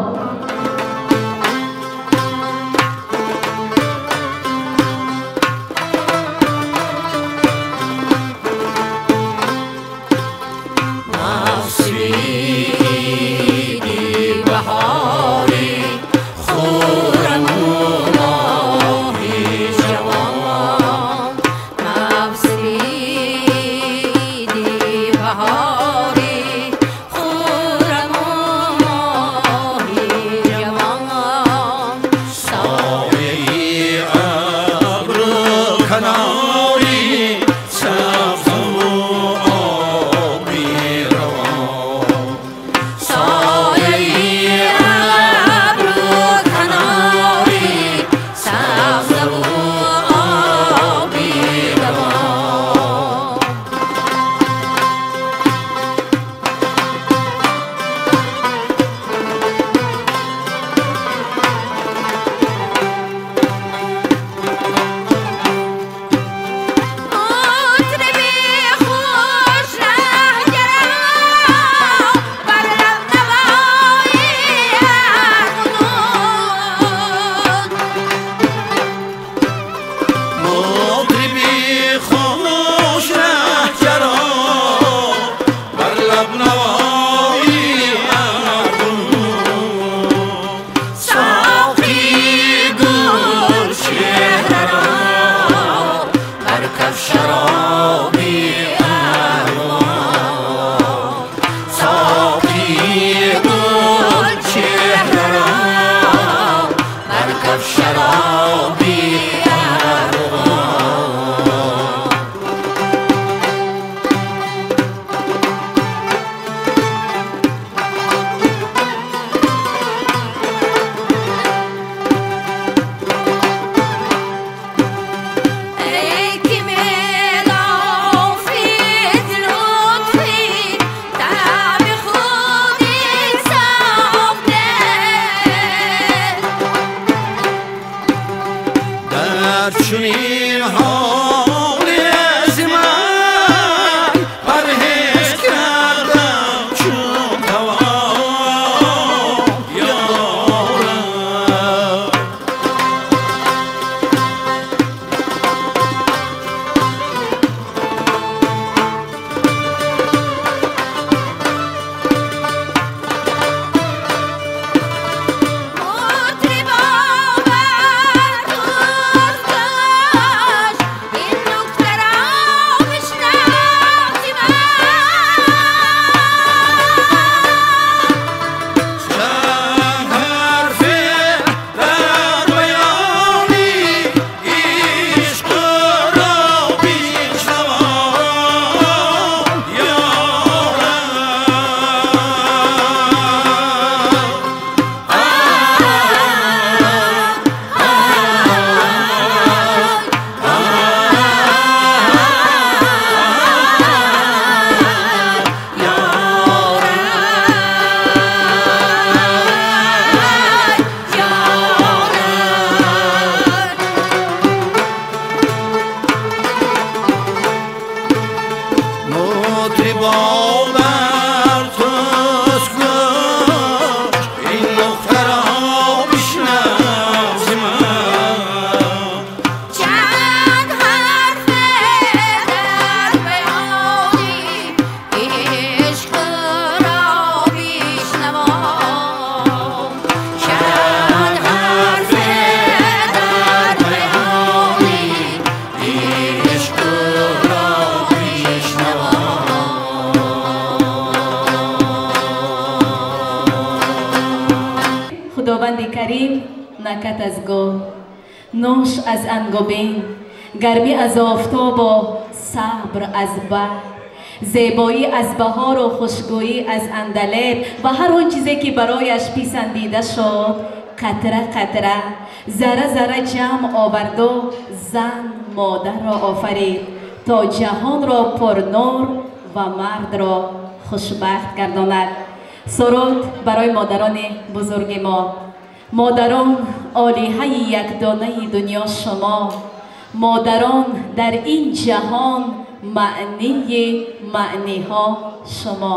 مطربا بر Баракат аз гул, нӯш аз ангубин, гармӣ аз офтобу сабр аз баҳр, зебоӣ аз баҳору хушгӯӣ аз андалеб ва ҳар он чизе ки барояш писандида шуд, қатра қатра, зарра зарра ҷамъ оварду зан модарро офарид то ҷаҳонро пурнур ва мардро хушбахт гардонад. Суруд барои модарони бузурги мо. Модарон, олиҳаи якдонаи дунё шумо. Модарон, дар ин ҷаҳон маънии маъниҳо шумо.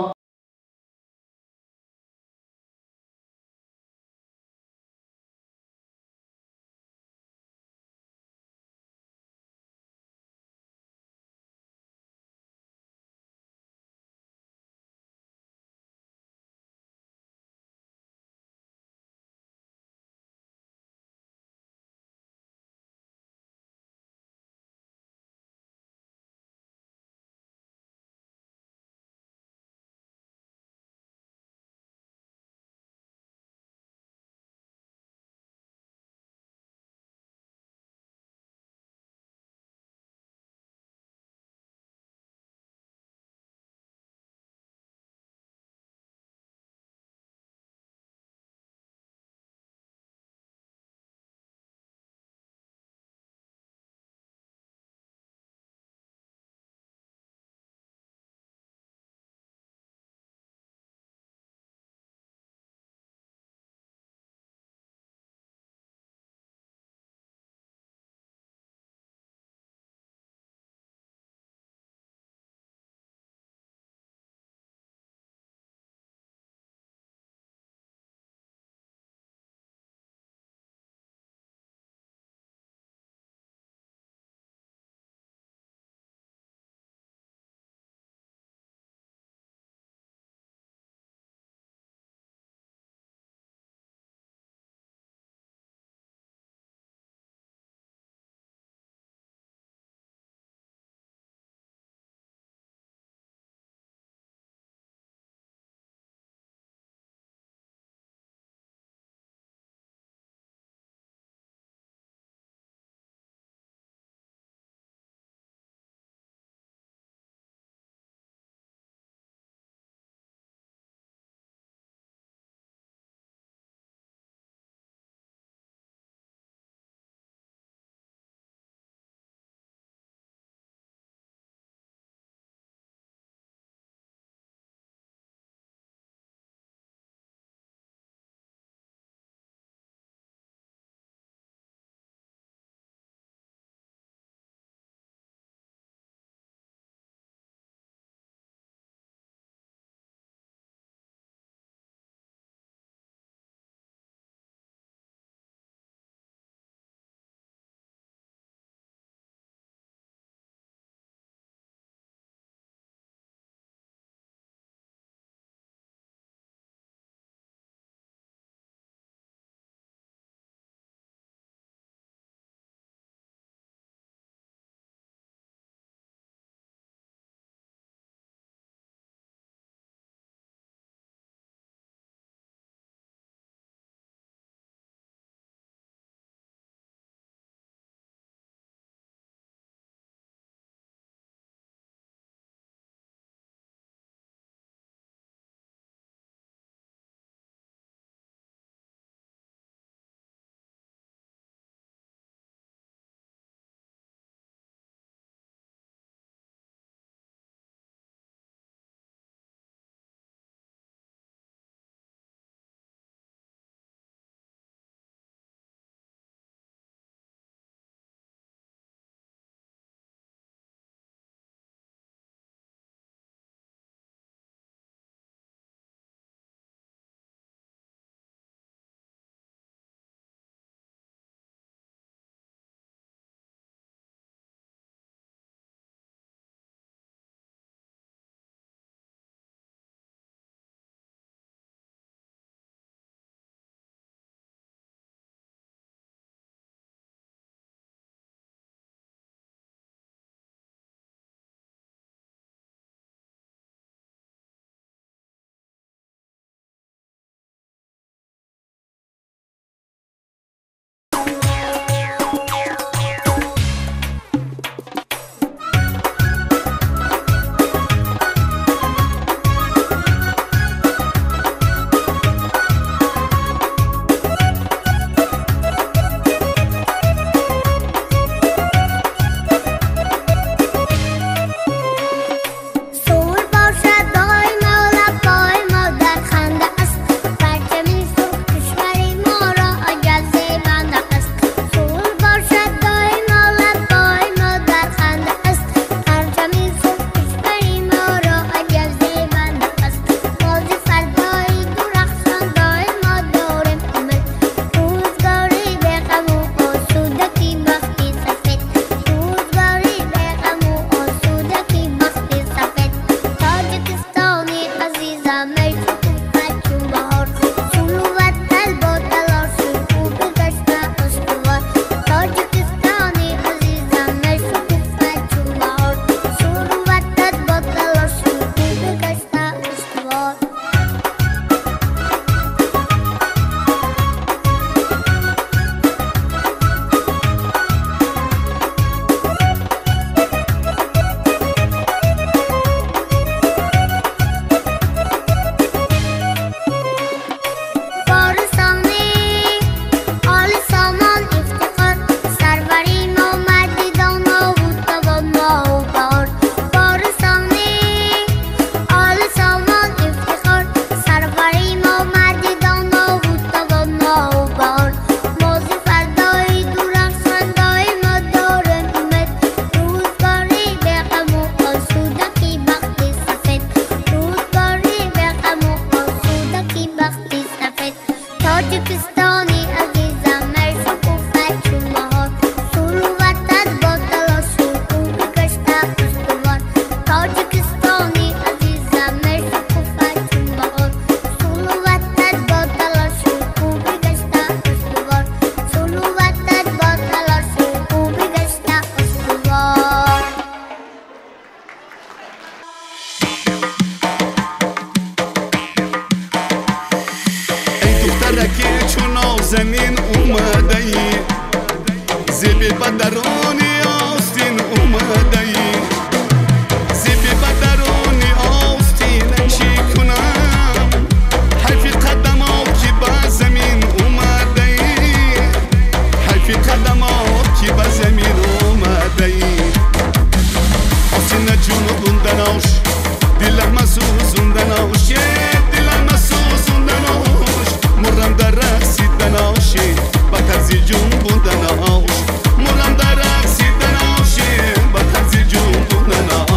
زیبی به درونی آستین اومده ای، زیبی به درونی آستین چی کنم، حیف قدمات که به زمین اومده ای، حیف قدمات که به زمین اومده ای. آستین جنوبوندن آش، دلم سوزوندن آش، دلم سوزوندن آش، مرم در رقصیدن آش، با طرز جنبوندن آش، مرم در رقصیدن آش، با طرز جنبوندن آش.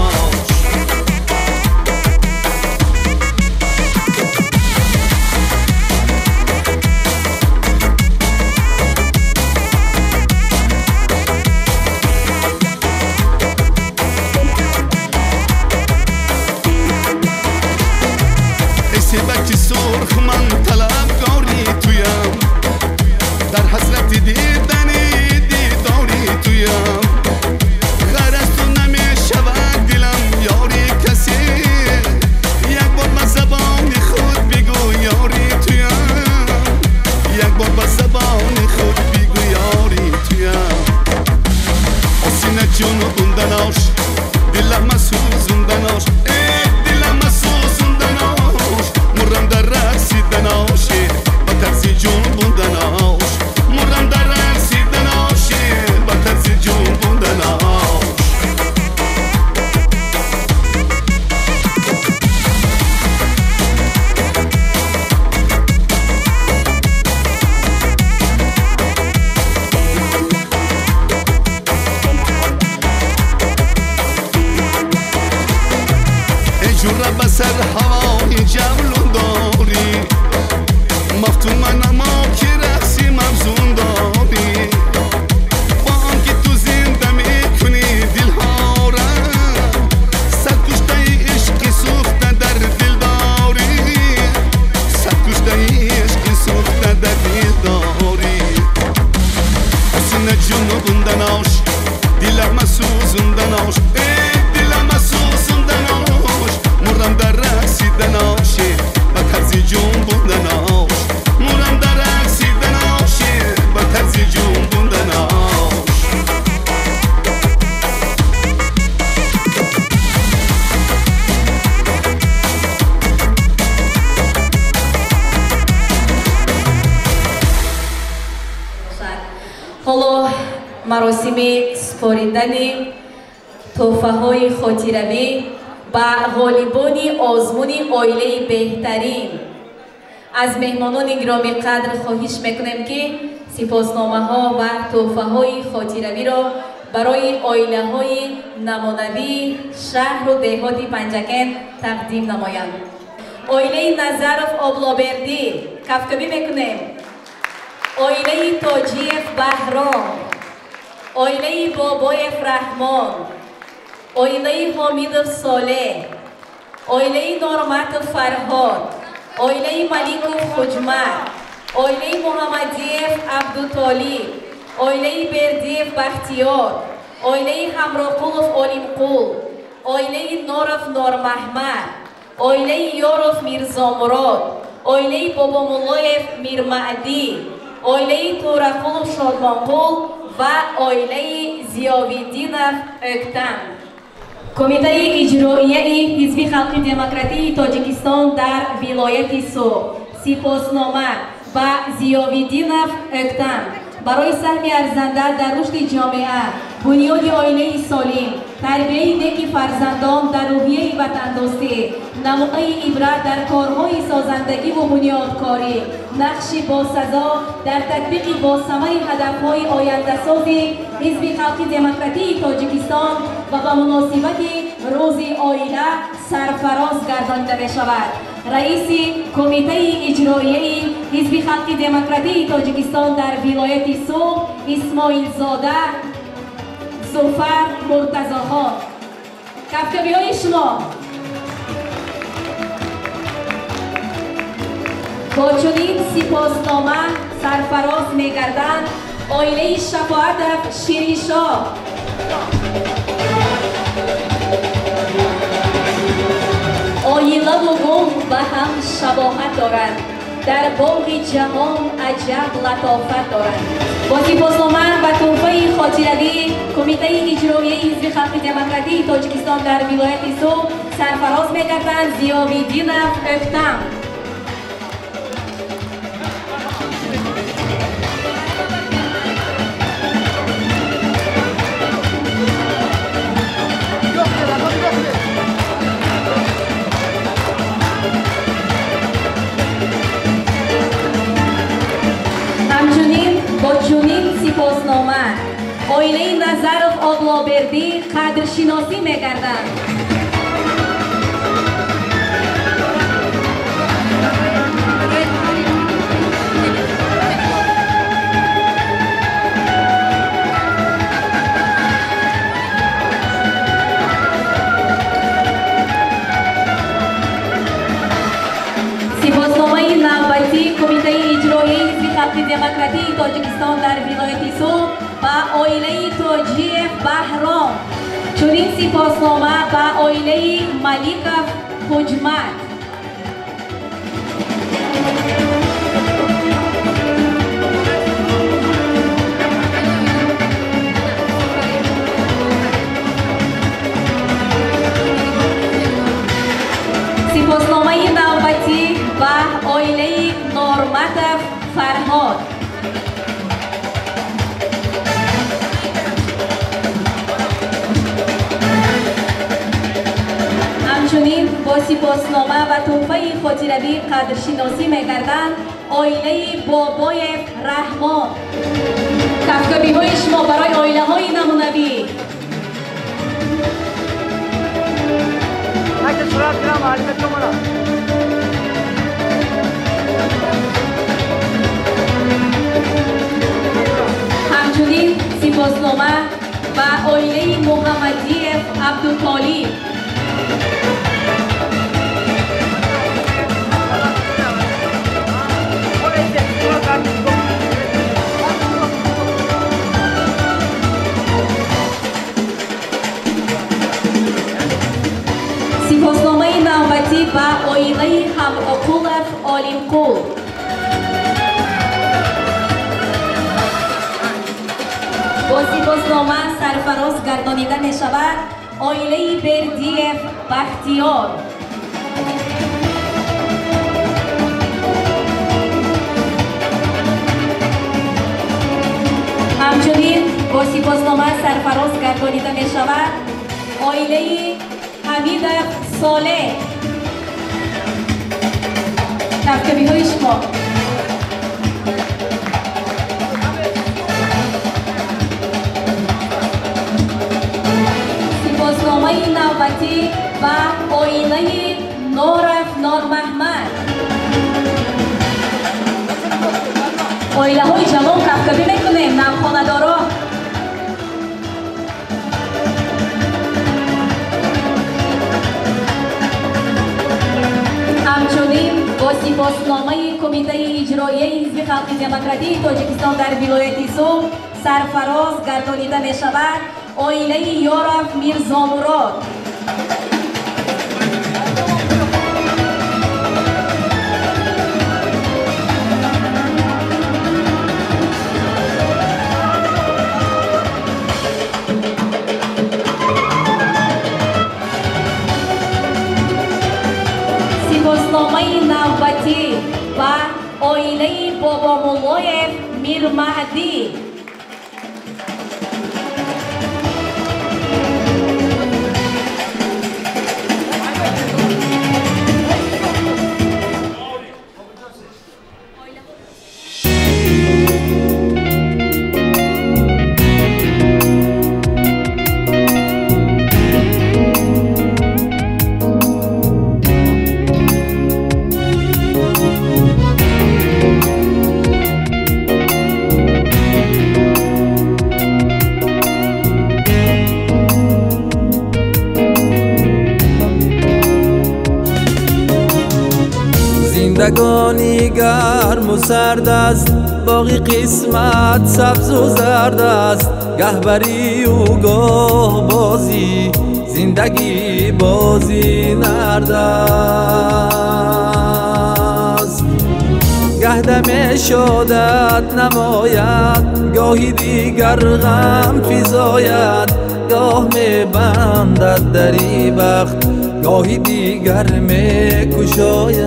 سبک سرخ من طلبگاری تویم، در حسرت دیدن دیداری تویم، غیر از تو نمی شود دلم یاری کسی، یک بار به زبان خود بگو یاری تویم، یک بار به زبان خود بگو یاری تویم. آسینه جنوبوندن آش، دلم سوزوندن آش، دلم سوزوندن آش، مرم در رقصیدن آش، با طرز جنبوندن آش، مرم در رقصیدن آش، با طرز جنبوندن آش. ای جوره به سر هوای جولون داری، مفتون منم که رقصی مفزون داری، با آنکه تو زنده میکنی دلها را، صد کشته عشق سوخته در دل داری، صد کشته عشق سوخته در دل داری. آسینه جنوبوندن آش، دلم سوزوندن آش، دلم سوزوندن آش، مرم در رقصیدن آش، با طرز جنبوندن آش، مرم در رقصیدن آش، با طرز جنبوندن آش. ҳоло маросими супоридани тӯҳфаҳои хотиравӣ ба ғолибони озмуни оилаи беҳтарин. Аз меҳмонони гиромиқадр хоҳиш мекунем, ки сипосномаҳо ва тӯҳфаҳои хотиравиро барои оилаҳои намунавии шаҳру деҳоти Панҷакент тақдим намоянд. Оилаи Назаров Облобердӣ кафкӯбӣ мекунем, оилаи Тоҷиев Баҳром, оилаи Бобоев Раҳмон, оилаи Ҳомидов Солеҳ, оилаи Норматов Фарҳод, оилаи Маликов Хуҷмат, оилаи Муҳаммадиев Абдутолиб, оилаи Бердиев Бахтиёр, оилаи Ҳамроқулов Олимқул, оилаи Норов Нормаҳмад, оилаи Ёров Мирзомурод, оилаи Бобомуллоев Мирмаъдӣ, оилаи Тӯрақулов Шодмонқул ва оилаи Зиёвиддинов Ӯктам. Кумитаи иҷроияи Ҳизби Халқи Демократии Тоҷикистон дар вилояти Суғд сипоснома ба Зиёвиддинов Ӯктам барои саҳми арзанда дар рушди ҷомеа, бунёди оилаи солим, тарбияи неки фарзандон дар рӯҳияи ватандӯстӣ, намунаи ибрат дар корҳои созандагиву бунёдкорӣ, нақши босазо дар татбиқи босамари ҳадафҳои ояндасози Ҳизби Халқи Демократии Тоҷикистон ва ба муносибати Рӯзи оила сарфароз гардонида мешавад. Раиси Кумитаи иҷроияи Ҳизби Халқи Демократии Тоҷикистон дар вилояти Суғд Исмоилзода Зуфар Муртазохон. Кафкӯбиҳои шумо. Бо чунин сипоснома сарфароз мегарданд оилаи Шафоатов Шириншоҳ, оилаву гум ба ҳам шабоҳат дорад, дар боғи ҷаҳон аҷаб латофат дорад. Бо сипоснома ва тӯҳфаи хотиравӣ Кумитаи иҷроияи Ҳизби Халқи Демократии Тоҷикистон дар вилояти Суғд сарфароз мегарданд Зиёвиддинов Ӯктам. Ҳамчунин бо чунин сипоснома оилаи Назаров Облобердӣ қадршиносӣ мегарданд. Сипосномаи навбатии Кумитаи иҷроияи Ҳизби Халқи Демократии Тоҷикистон дар вилояти Суғд ба оилаи Тоҷиев Баҳром. Чунин сипоснома ба оилаи Маликов Ҳуҷмат. Сипосномаи навбатӣ ба оилаи Норматов Фарҳод. Ҳамчунин бо сипоснома ва тӯҳфаи хотиравӣ қадршиносӣ мегарданд оилаи Бобоев Раҳмон. Кафкӯбиҳои шумо барои оилаҳои намунавӣ. Ҳамчунин сипоснома ба оилаи Муҳаммадиев Абдутолиб. Сипосномаи навбатӣ ба оилаи Ҳамроқулов Олимқул. Бо сипоснома сарфароз гардонида мешавад оилаи Бердиев Бахтиёр. Ҳамчунин бо сипоснома сарфароз гардонида мешавад оилаи Ҳамидов Солеҳ. Кафкӯбиҳои шумо. Сипосномаи навбатӣ ба оилаи Норов Нормаҳмад. Оилаҳои ҷавон кафкӯбӣ мекунем, навхонадоро. Ҳамчунин бо сипосномаи Кумитаи иҷроияи Ҳизби Халқи Демократии Тоҷикистон дар вилояти Суғд сарфароз гардонида мешавад оилаи Ёров Мирзомурод. Сипосномаи навбатӣ ба оилаи Бобомуллоев Мирмаҳдӣ. زندگانی گرم و سرد است، باقی قسمت سبز و زرد است، گه بری و گاه بازی، زندگی بازی نرد است. گه گه دم شادت نماید، گاهی دیگر غم فزاید. گاه می بندد دری بخت، گاهی دیگر می کشاید.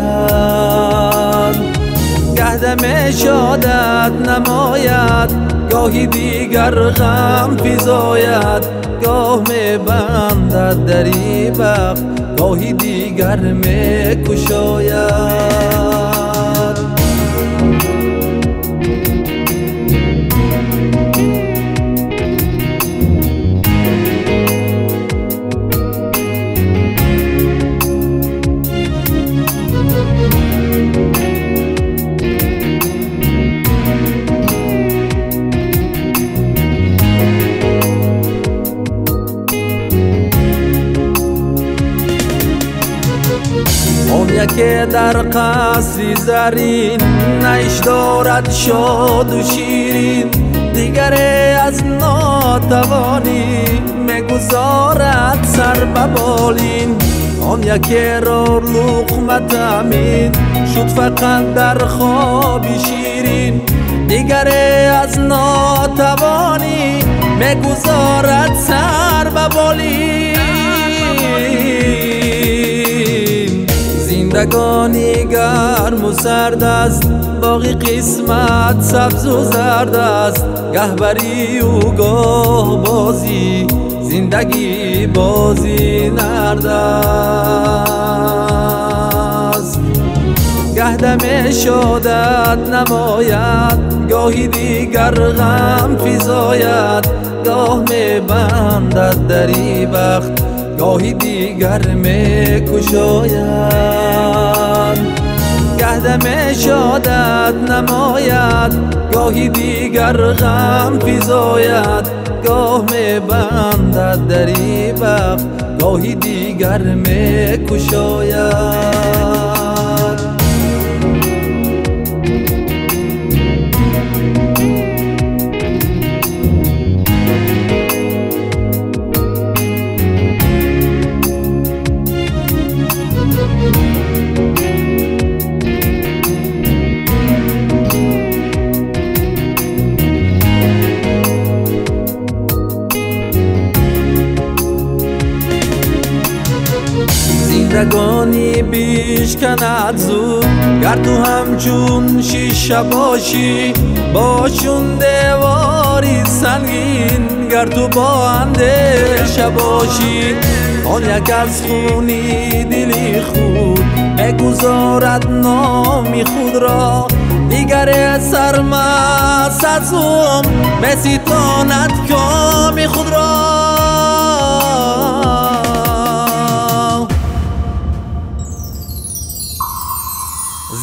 گه دم شادت نماید، گاهی دیگر غم فزاید. گاه می بندد دری بخت، گاهی دیگر می کشاید. که در قصر زرین نیش دارد شاد و شیرین، دیگر از ناتوانی میگذارد سر به بالین. آن یکی را لقمه تامین شد فقط در خواب شیرین، دیگر از ناتوانی میگذارد سر به بالین. زندگانی گرم و سرد است، باغ قسمت سبز و زرد است. گه بری و گاه بازی، زندگی بازی نرد است. گه دم شادت نماید، گاهی دیگر غم فزاید. گاه می بندد دری بخت، گاهی دیگر می کشاید. گه دم شادت نماید، گاهی دیگر غم فزاید. گاه می بندد دری بخت، گاهی دیگر می کشاید. زندگانی بیشکند زود، گر تو همچون شیشه باشی، باشون دیواری سنگین، گر تو با اندیشه باشی. آن یک از خونی دلی خود میگذارد نامی خود را، دیگر سرمست از او میستاند کامی خود را.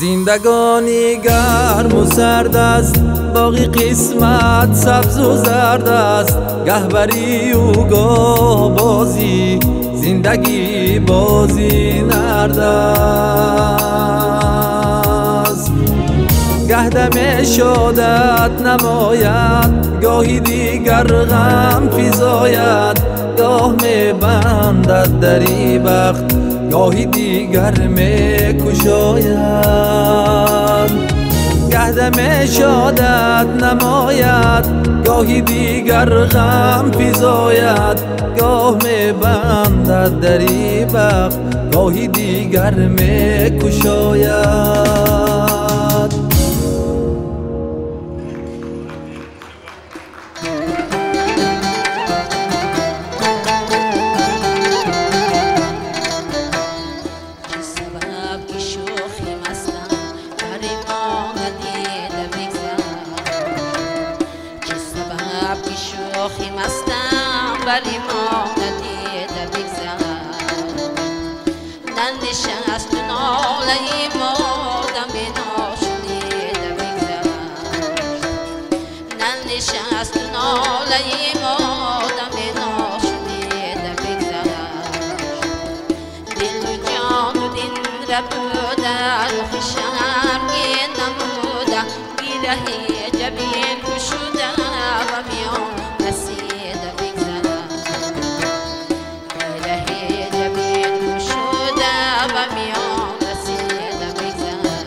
زندگانی گرم و سرد است، باغ قسمت سبز و زرد است. گه بری و گاه بازی، زندگی بازی نرد است. گه دم شادت نماید، گاهی دیگر غم فزاید. گاه می بندد دری بخت، گاهی دیگر می کشاید. گه دم شادت نماید، گاهی دیگر غم فزاید. گاه می بندد دری بخت، گاهی دیگر می کشاید. ولی ما ندیده بگذر، ننشست ناله ما دم ناشنیده بگذر، ننشست ناله ما دم ناشنیده بگذر. دل و جان و دین ربوده، رخ شرمگین نموده، گیره جبین گشوده و میان رسیده بگذر. و میان رسیده بگذر.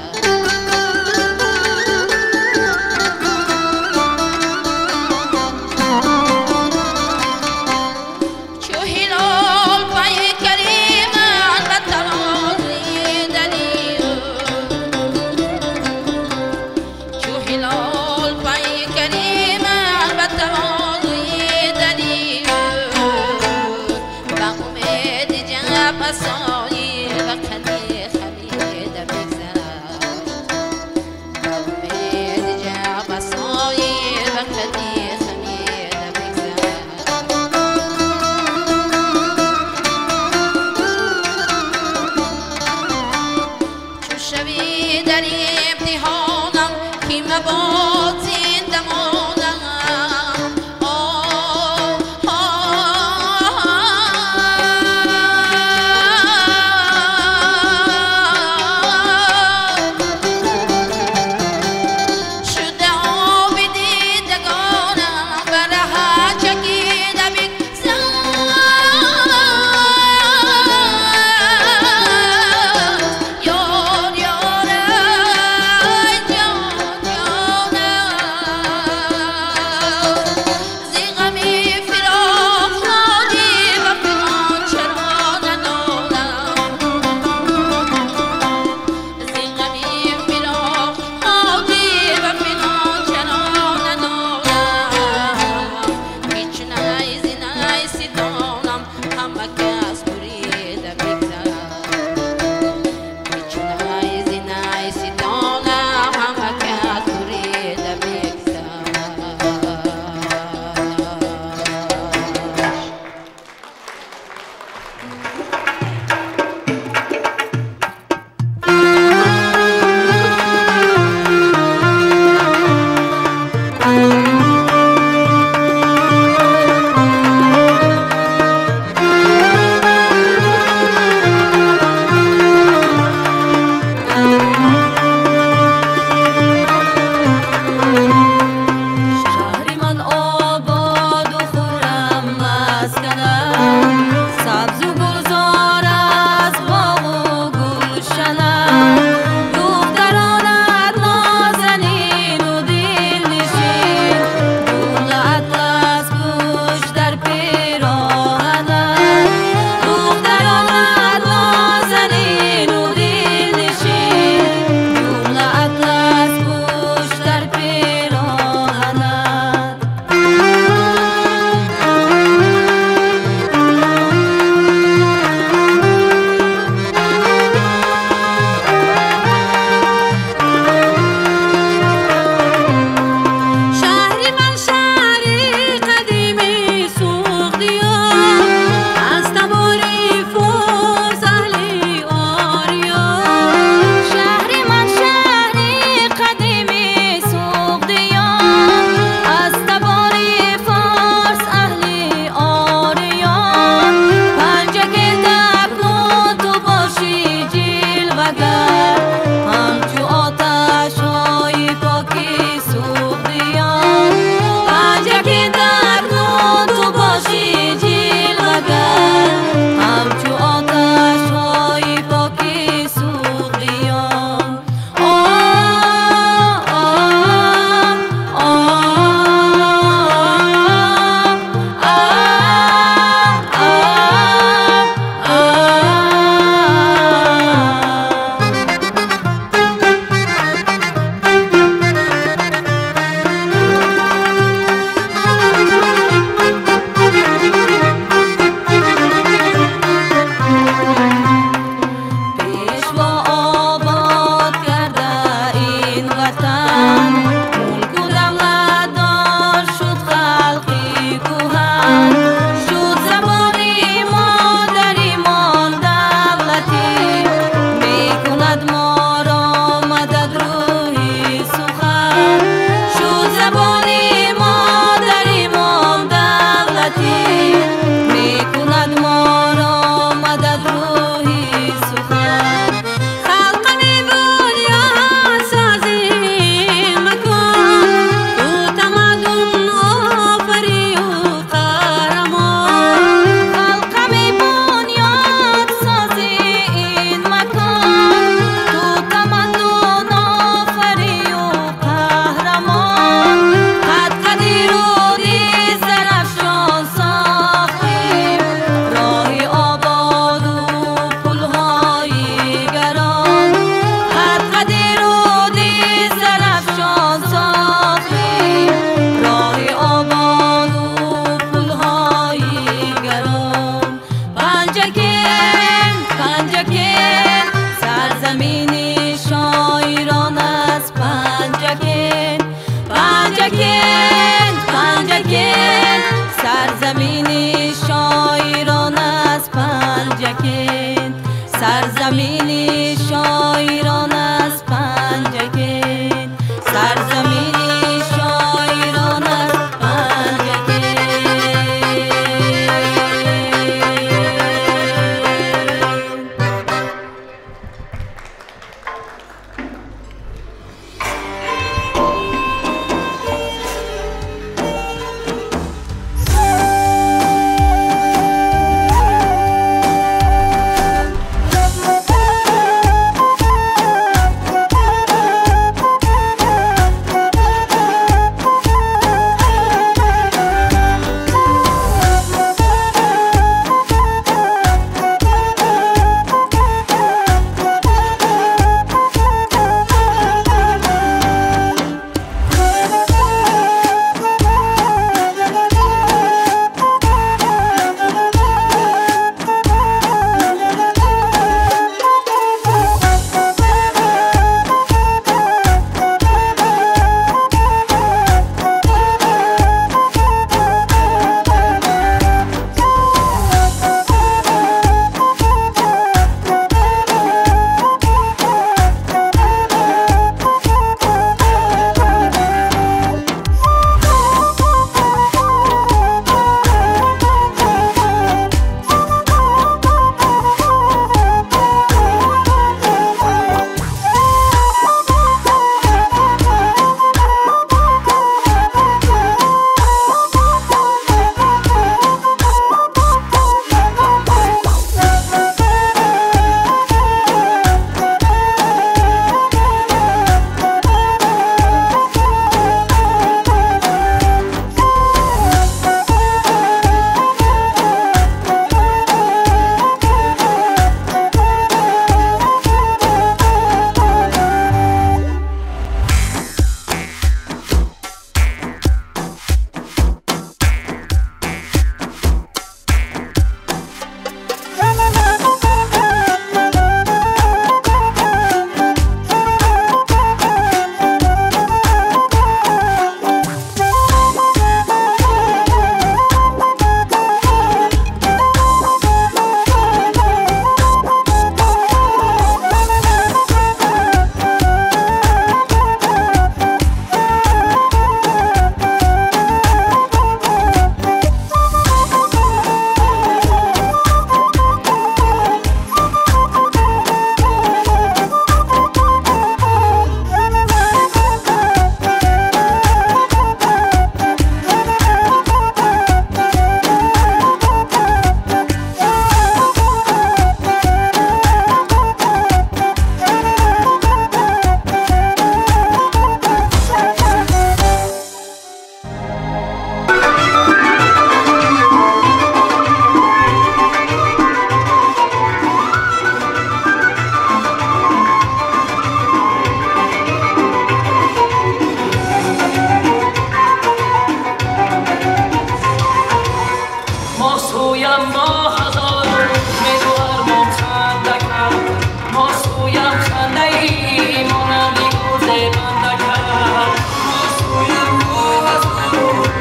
سویم با هزار امید و ارمان خنده کرد، ما سویم خنده ای مانند گوز بنده کرد. ما سویم با هزار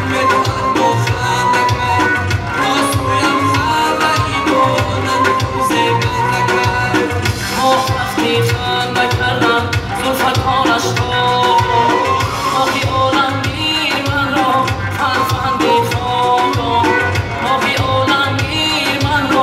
امید و ارمان خنده کرد، ما سویم خنده ای مانند گوز بنده کرد. ما وقتی خنده کردم زلفکانش تاب، ماهی عالمگیر من را فرزند خواب، ماهی عالمگیر من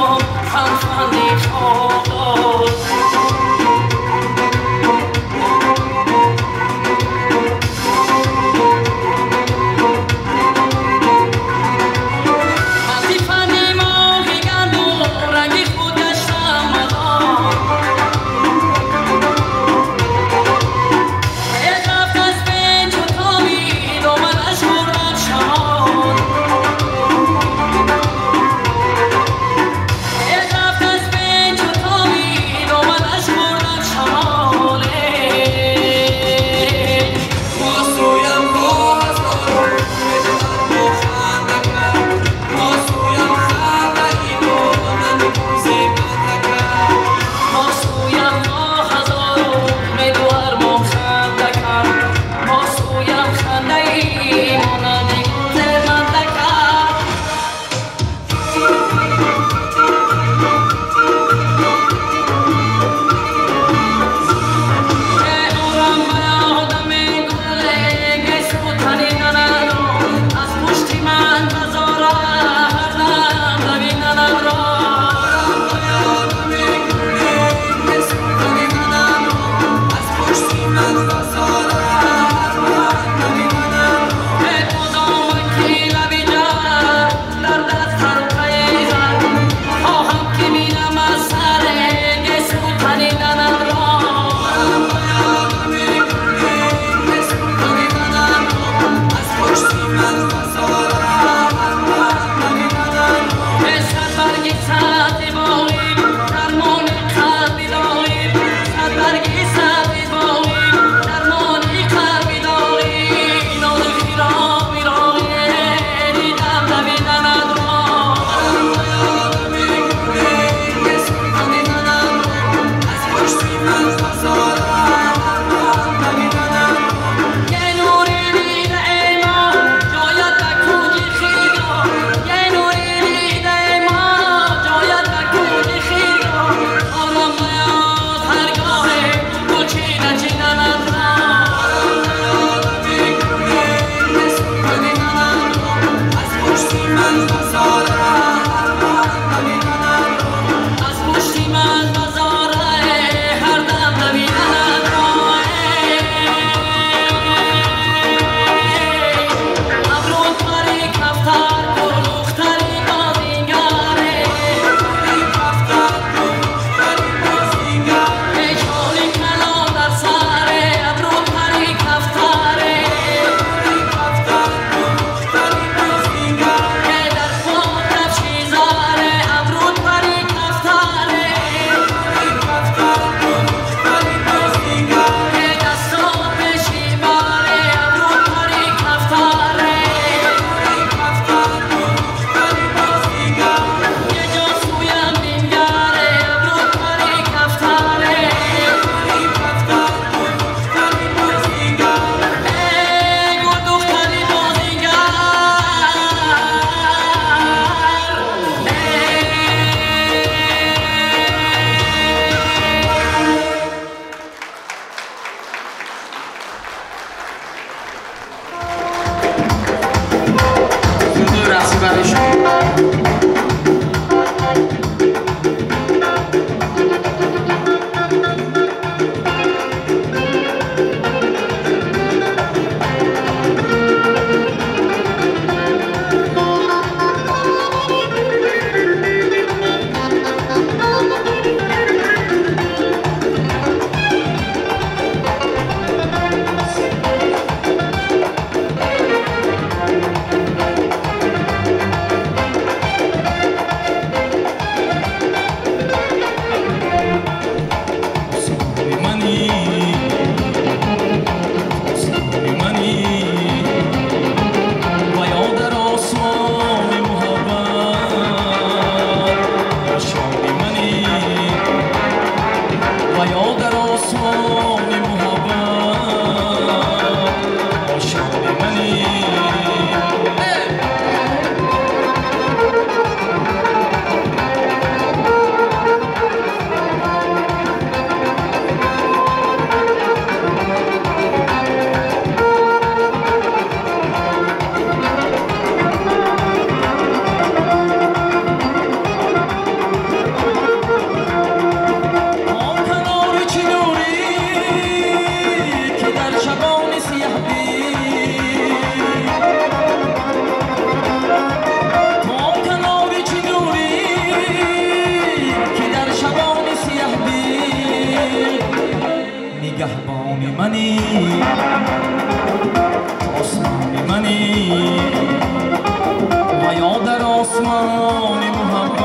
آسمان محبت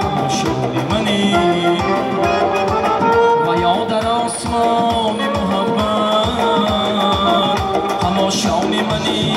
هماشانی منی و یا در آسمان محبت هماشانی منی.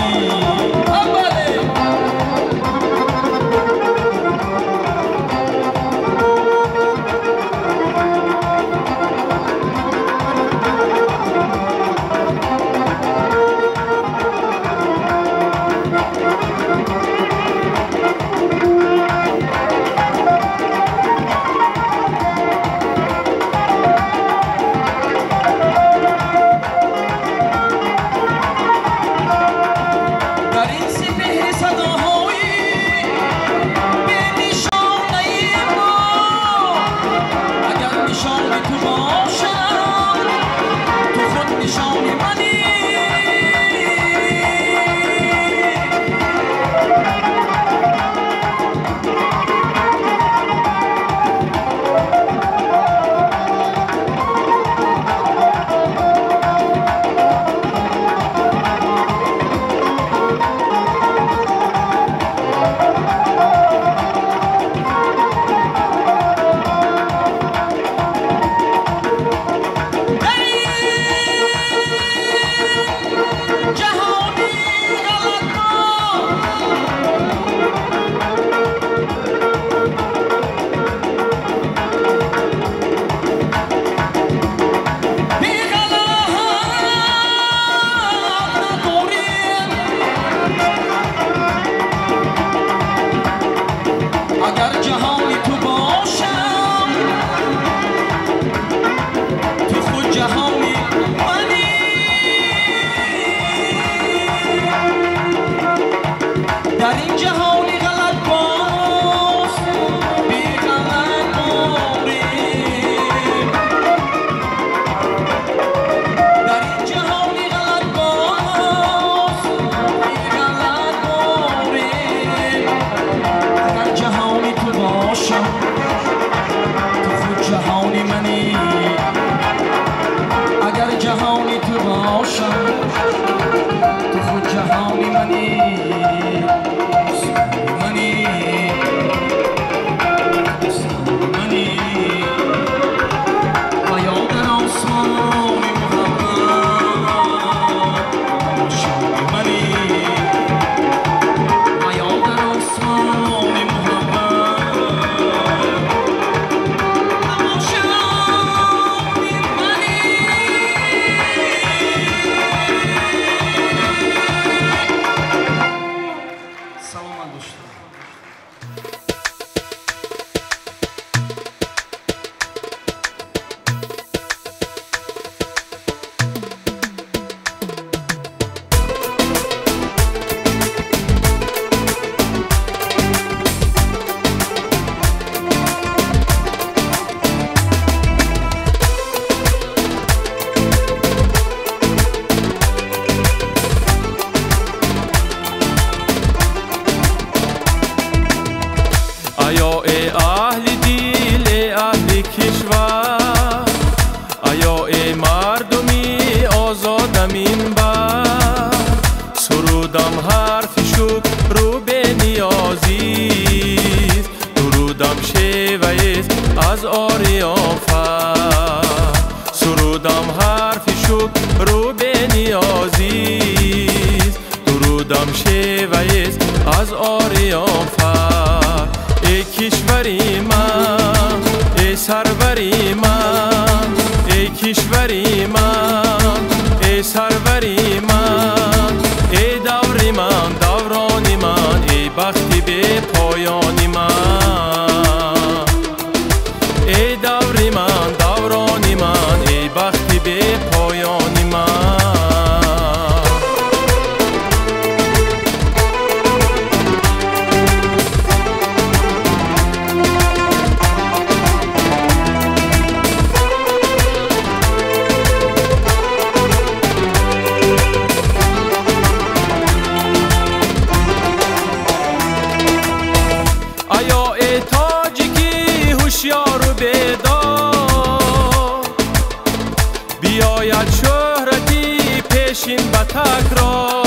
شاید شهرتی پیشین به تکرار.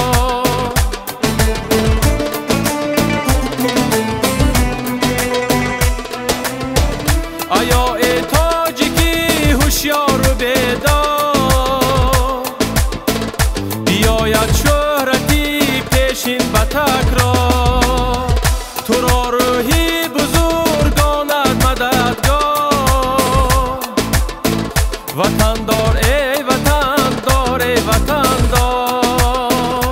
такрор. Туро рӯҳи бузургонат мададгор. Ватандор, эй ватандор, эй ватандор.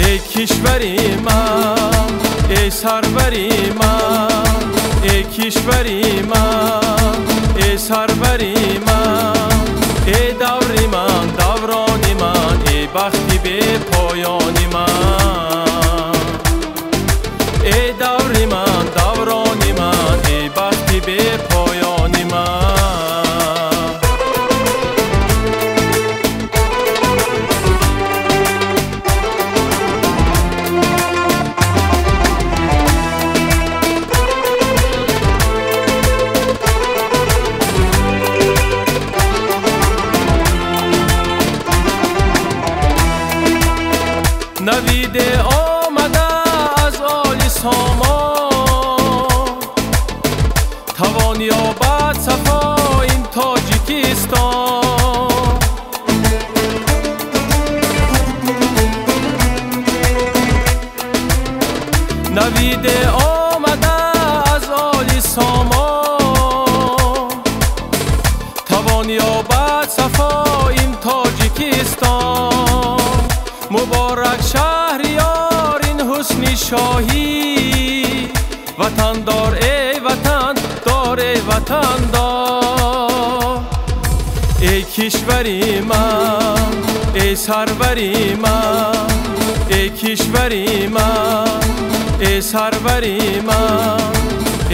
Эй кишвари ман, эй сарвари ман, эй кишвари ман, эй сарвари ман, эй даври ман, даврони ман, эй бахти бепоёни ман. Эй даври ман, даврони ман, эй бахти бепоёни ман. Навиде омада аз оли сомон, тавон ёбад сафо ин Тоҷикистон. Навиде омада аз оли сомон, тавон ёбад сафо ин Тоҷикистон. Муборак шаҳриёр ин ҳусни шоҳӣ, ватандор, эй ватандор, эй ватандор. Эй кишвари ман, эй сарвари ман, эй кишвари ман, эй сарвари ман,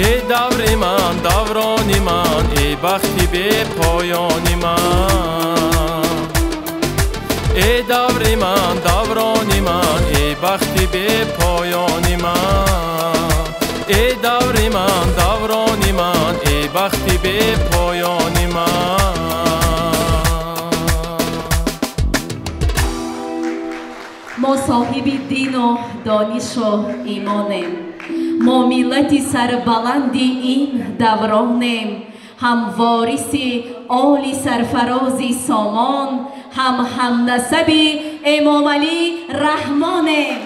эй даври ман, даврони ман, эй бахти бепоёни ман. Эй даври ман, даврони ман, эй бахти бепоёни ман. Эй даври ман, даврони ман, эй бахти бепоёни ман. Мо соҳиби дину донишу имонем, мо миллати сарбаланди ин давронем, ҳам вориси оли сарфарози сомон, ҳам ҳамнасаби Эмомалӣ Раҳмонем.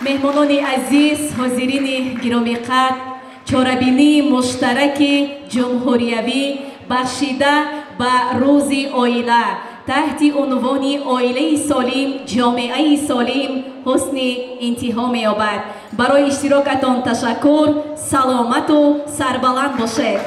Меҳмонони азиз, ҳозирини гиромиқадр, чорабинии муштараки ҷумҳуриявӣ бахшида ба рӯзи оила таҳти унвони оилаи солим, ҷомеаи солим ҳусни интиҳо меёбад. Барои иштирокатон ташаккур, саломату сарбаланд бошед.